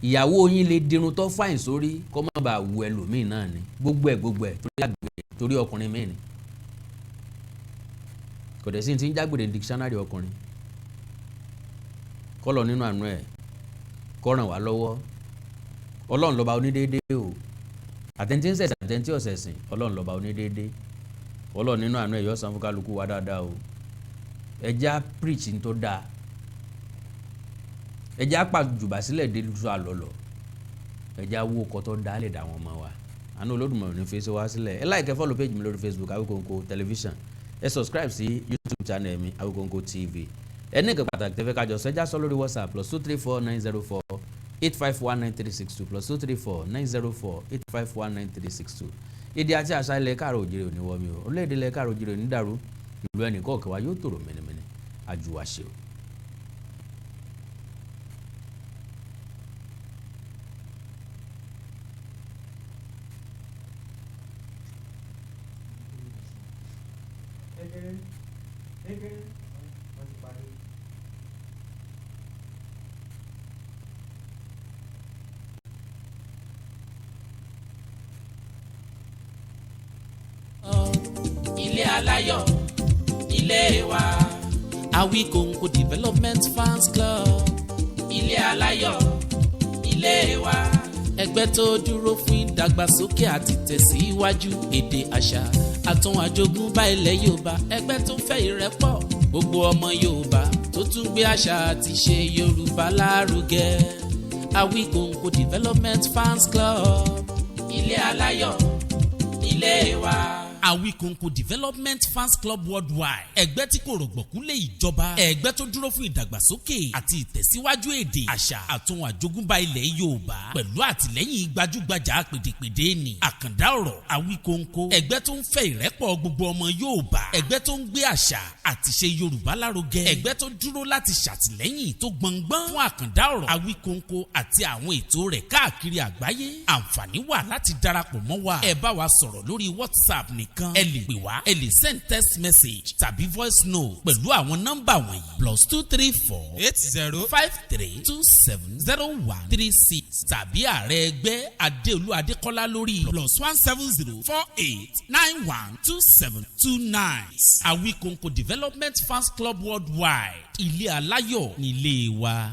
ìyàwó yín lè dirun tó fine sórí, kó má bàa wu ẹlòmíì náà ni. Gbogbo ẹ̀ gbogbo ẹ̀, torí àgbèrè, torí ọkùnrin míì ni. Kò dẹ̀ sí ti ń jágbèrè dictionary ọkùnrin. Kọ́lọ̀ nínú àánú ẹ̀ kó ràn wá lọ́wọ́. Ọlọ́run lọ́ba onídéédé o. Àtẹ̀ntí ń ṣẹ̀sìn, àtẹ̀ntí ọ̀sẹ̀sìn, Ọlọ́run lọ́ba onídéédé. Ọlọ́run nínú àánú ẹ̀ yóò san fún kálukú wa dáadáa o. Ẹja preach ní tó dáa, ẹja pàjùbà sílẹ̀ dé lu àlọ́lọ́, ẹja wó kọ́tọ́ dá lè dà wọ́n mọ́ wa. Àánú Olódùmarè ní fèsì wá sílẹ̀. Ẹ like, follow page mi lórí Facebook, Awikonko Television. Ẹ subscribe sí YouTube channel mi, Awikonko TV. Ẹ ní nǹkan pàtàkì tẹ́fẹ́ kájọ sẹ́jà sọ lórí WhatsApp, +234 904 851 9362, +234 904 851 9362. Èdè àti àṣà ilẹ̀ káàrọ̀ òjìrè ò ní wọ́ mi o. Orílẹ̀-èdè ilẹ̀ káàrọ̀ òjìrè ò ní dàrú. Ìlú ẹnì kọ̀ọ̀kan wa yóò tòrò mẹ́nẹ́mẹ́nẹ́ àjùwàṣe o. Kékeré kékeré, wọ́n ti parí. Ilé aláyọ̀, ilé wa. Awikonko Development Fans Club. Ilé aláyọ̀, ilé wa. Ẹgbẹ́ tó dúró fún ìdàgbàsókè àti tẹ̀síwájú èdè, àṣà àtún àjogúnbá ilẹ̀ Yorùbá. Ẹgbẹ́ tó fẹ́ ìrẹ́pọ̀ gbogbo ọmọ Yorùbá, tó tún gbé àṣà àti ṣe Yorùbá lárugẹ. Awikonko Development Fans Club, ilé aláyọ̀ ilé wa. Awikonko Development Fans Club Worldwide, ẹgbẹ́ tí kò rọ̀gbọ̀kú lé ìjọba, ẹgbẹ́ tó dúró fún ìdàgbàsókè àti ìtẹ̀síwájú èdè, àṣà àtún àjogúnbá ilẹ̀ Yorùbá, pẹ̀lú àtìlẹ́yìn gbajúgbajà pèdèpèdè ní àkàndá ọ̀rọ̀ Awikonko. Ẹgbẹ́ tó ń fẹ́ ìrẹ́pọ̀ gbogbo ọmọ Yorùbá, ẹgbẹ́ tó ń gbé àṣà àti ṣe Yorùbá lárugẹ, ẹgbẹ́ tó dúró láti ṣàtìlẹ́yìn tó gbọngbọ́n fún àkàndá ọ̀rọ̀ Awikonko àti àwọn ètò rẹ̀ káàkiri àgbáyé. Àǹfààní wà láti darapọ̀ mọ́ wa. Ẹ bá wa sọ̀rọ̀ lórí WhatsApp nìkan, ẹ lè pè wá, ẹ lè send text message tàbí voice note pẹ̀lú àwọn nọ́mbà wọ̀nyí: +234 80 53270136, tàbí ààrẹ ẹgbẹ́ Adéolú Adékọ́lá lórí +17048912729. Awikonko Development Fans Club Worldwide, ilé aláyọ̀ nílé wa.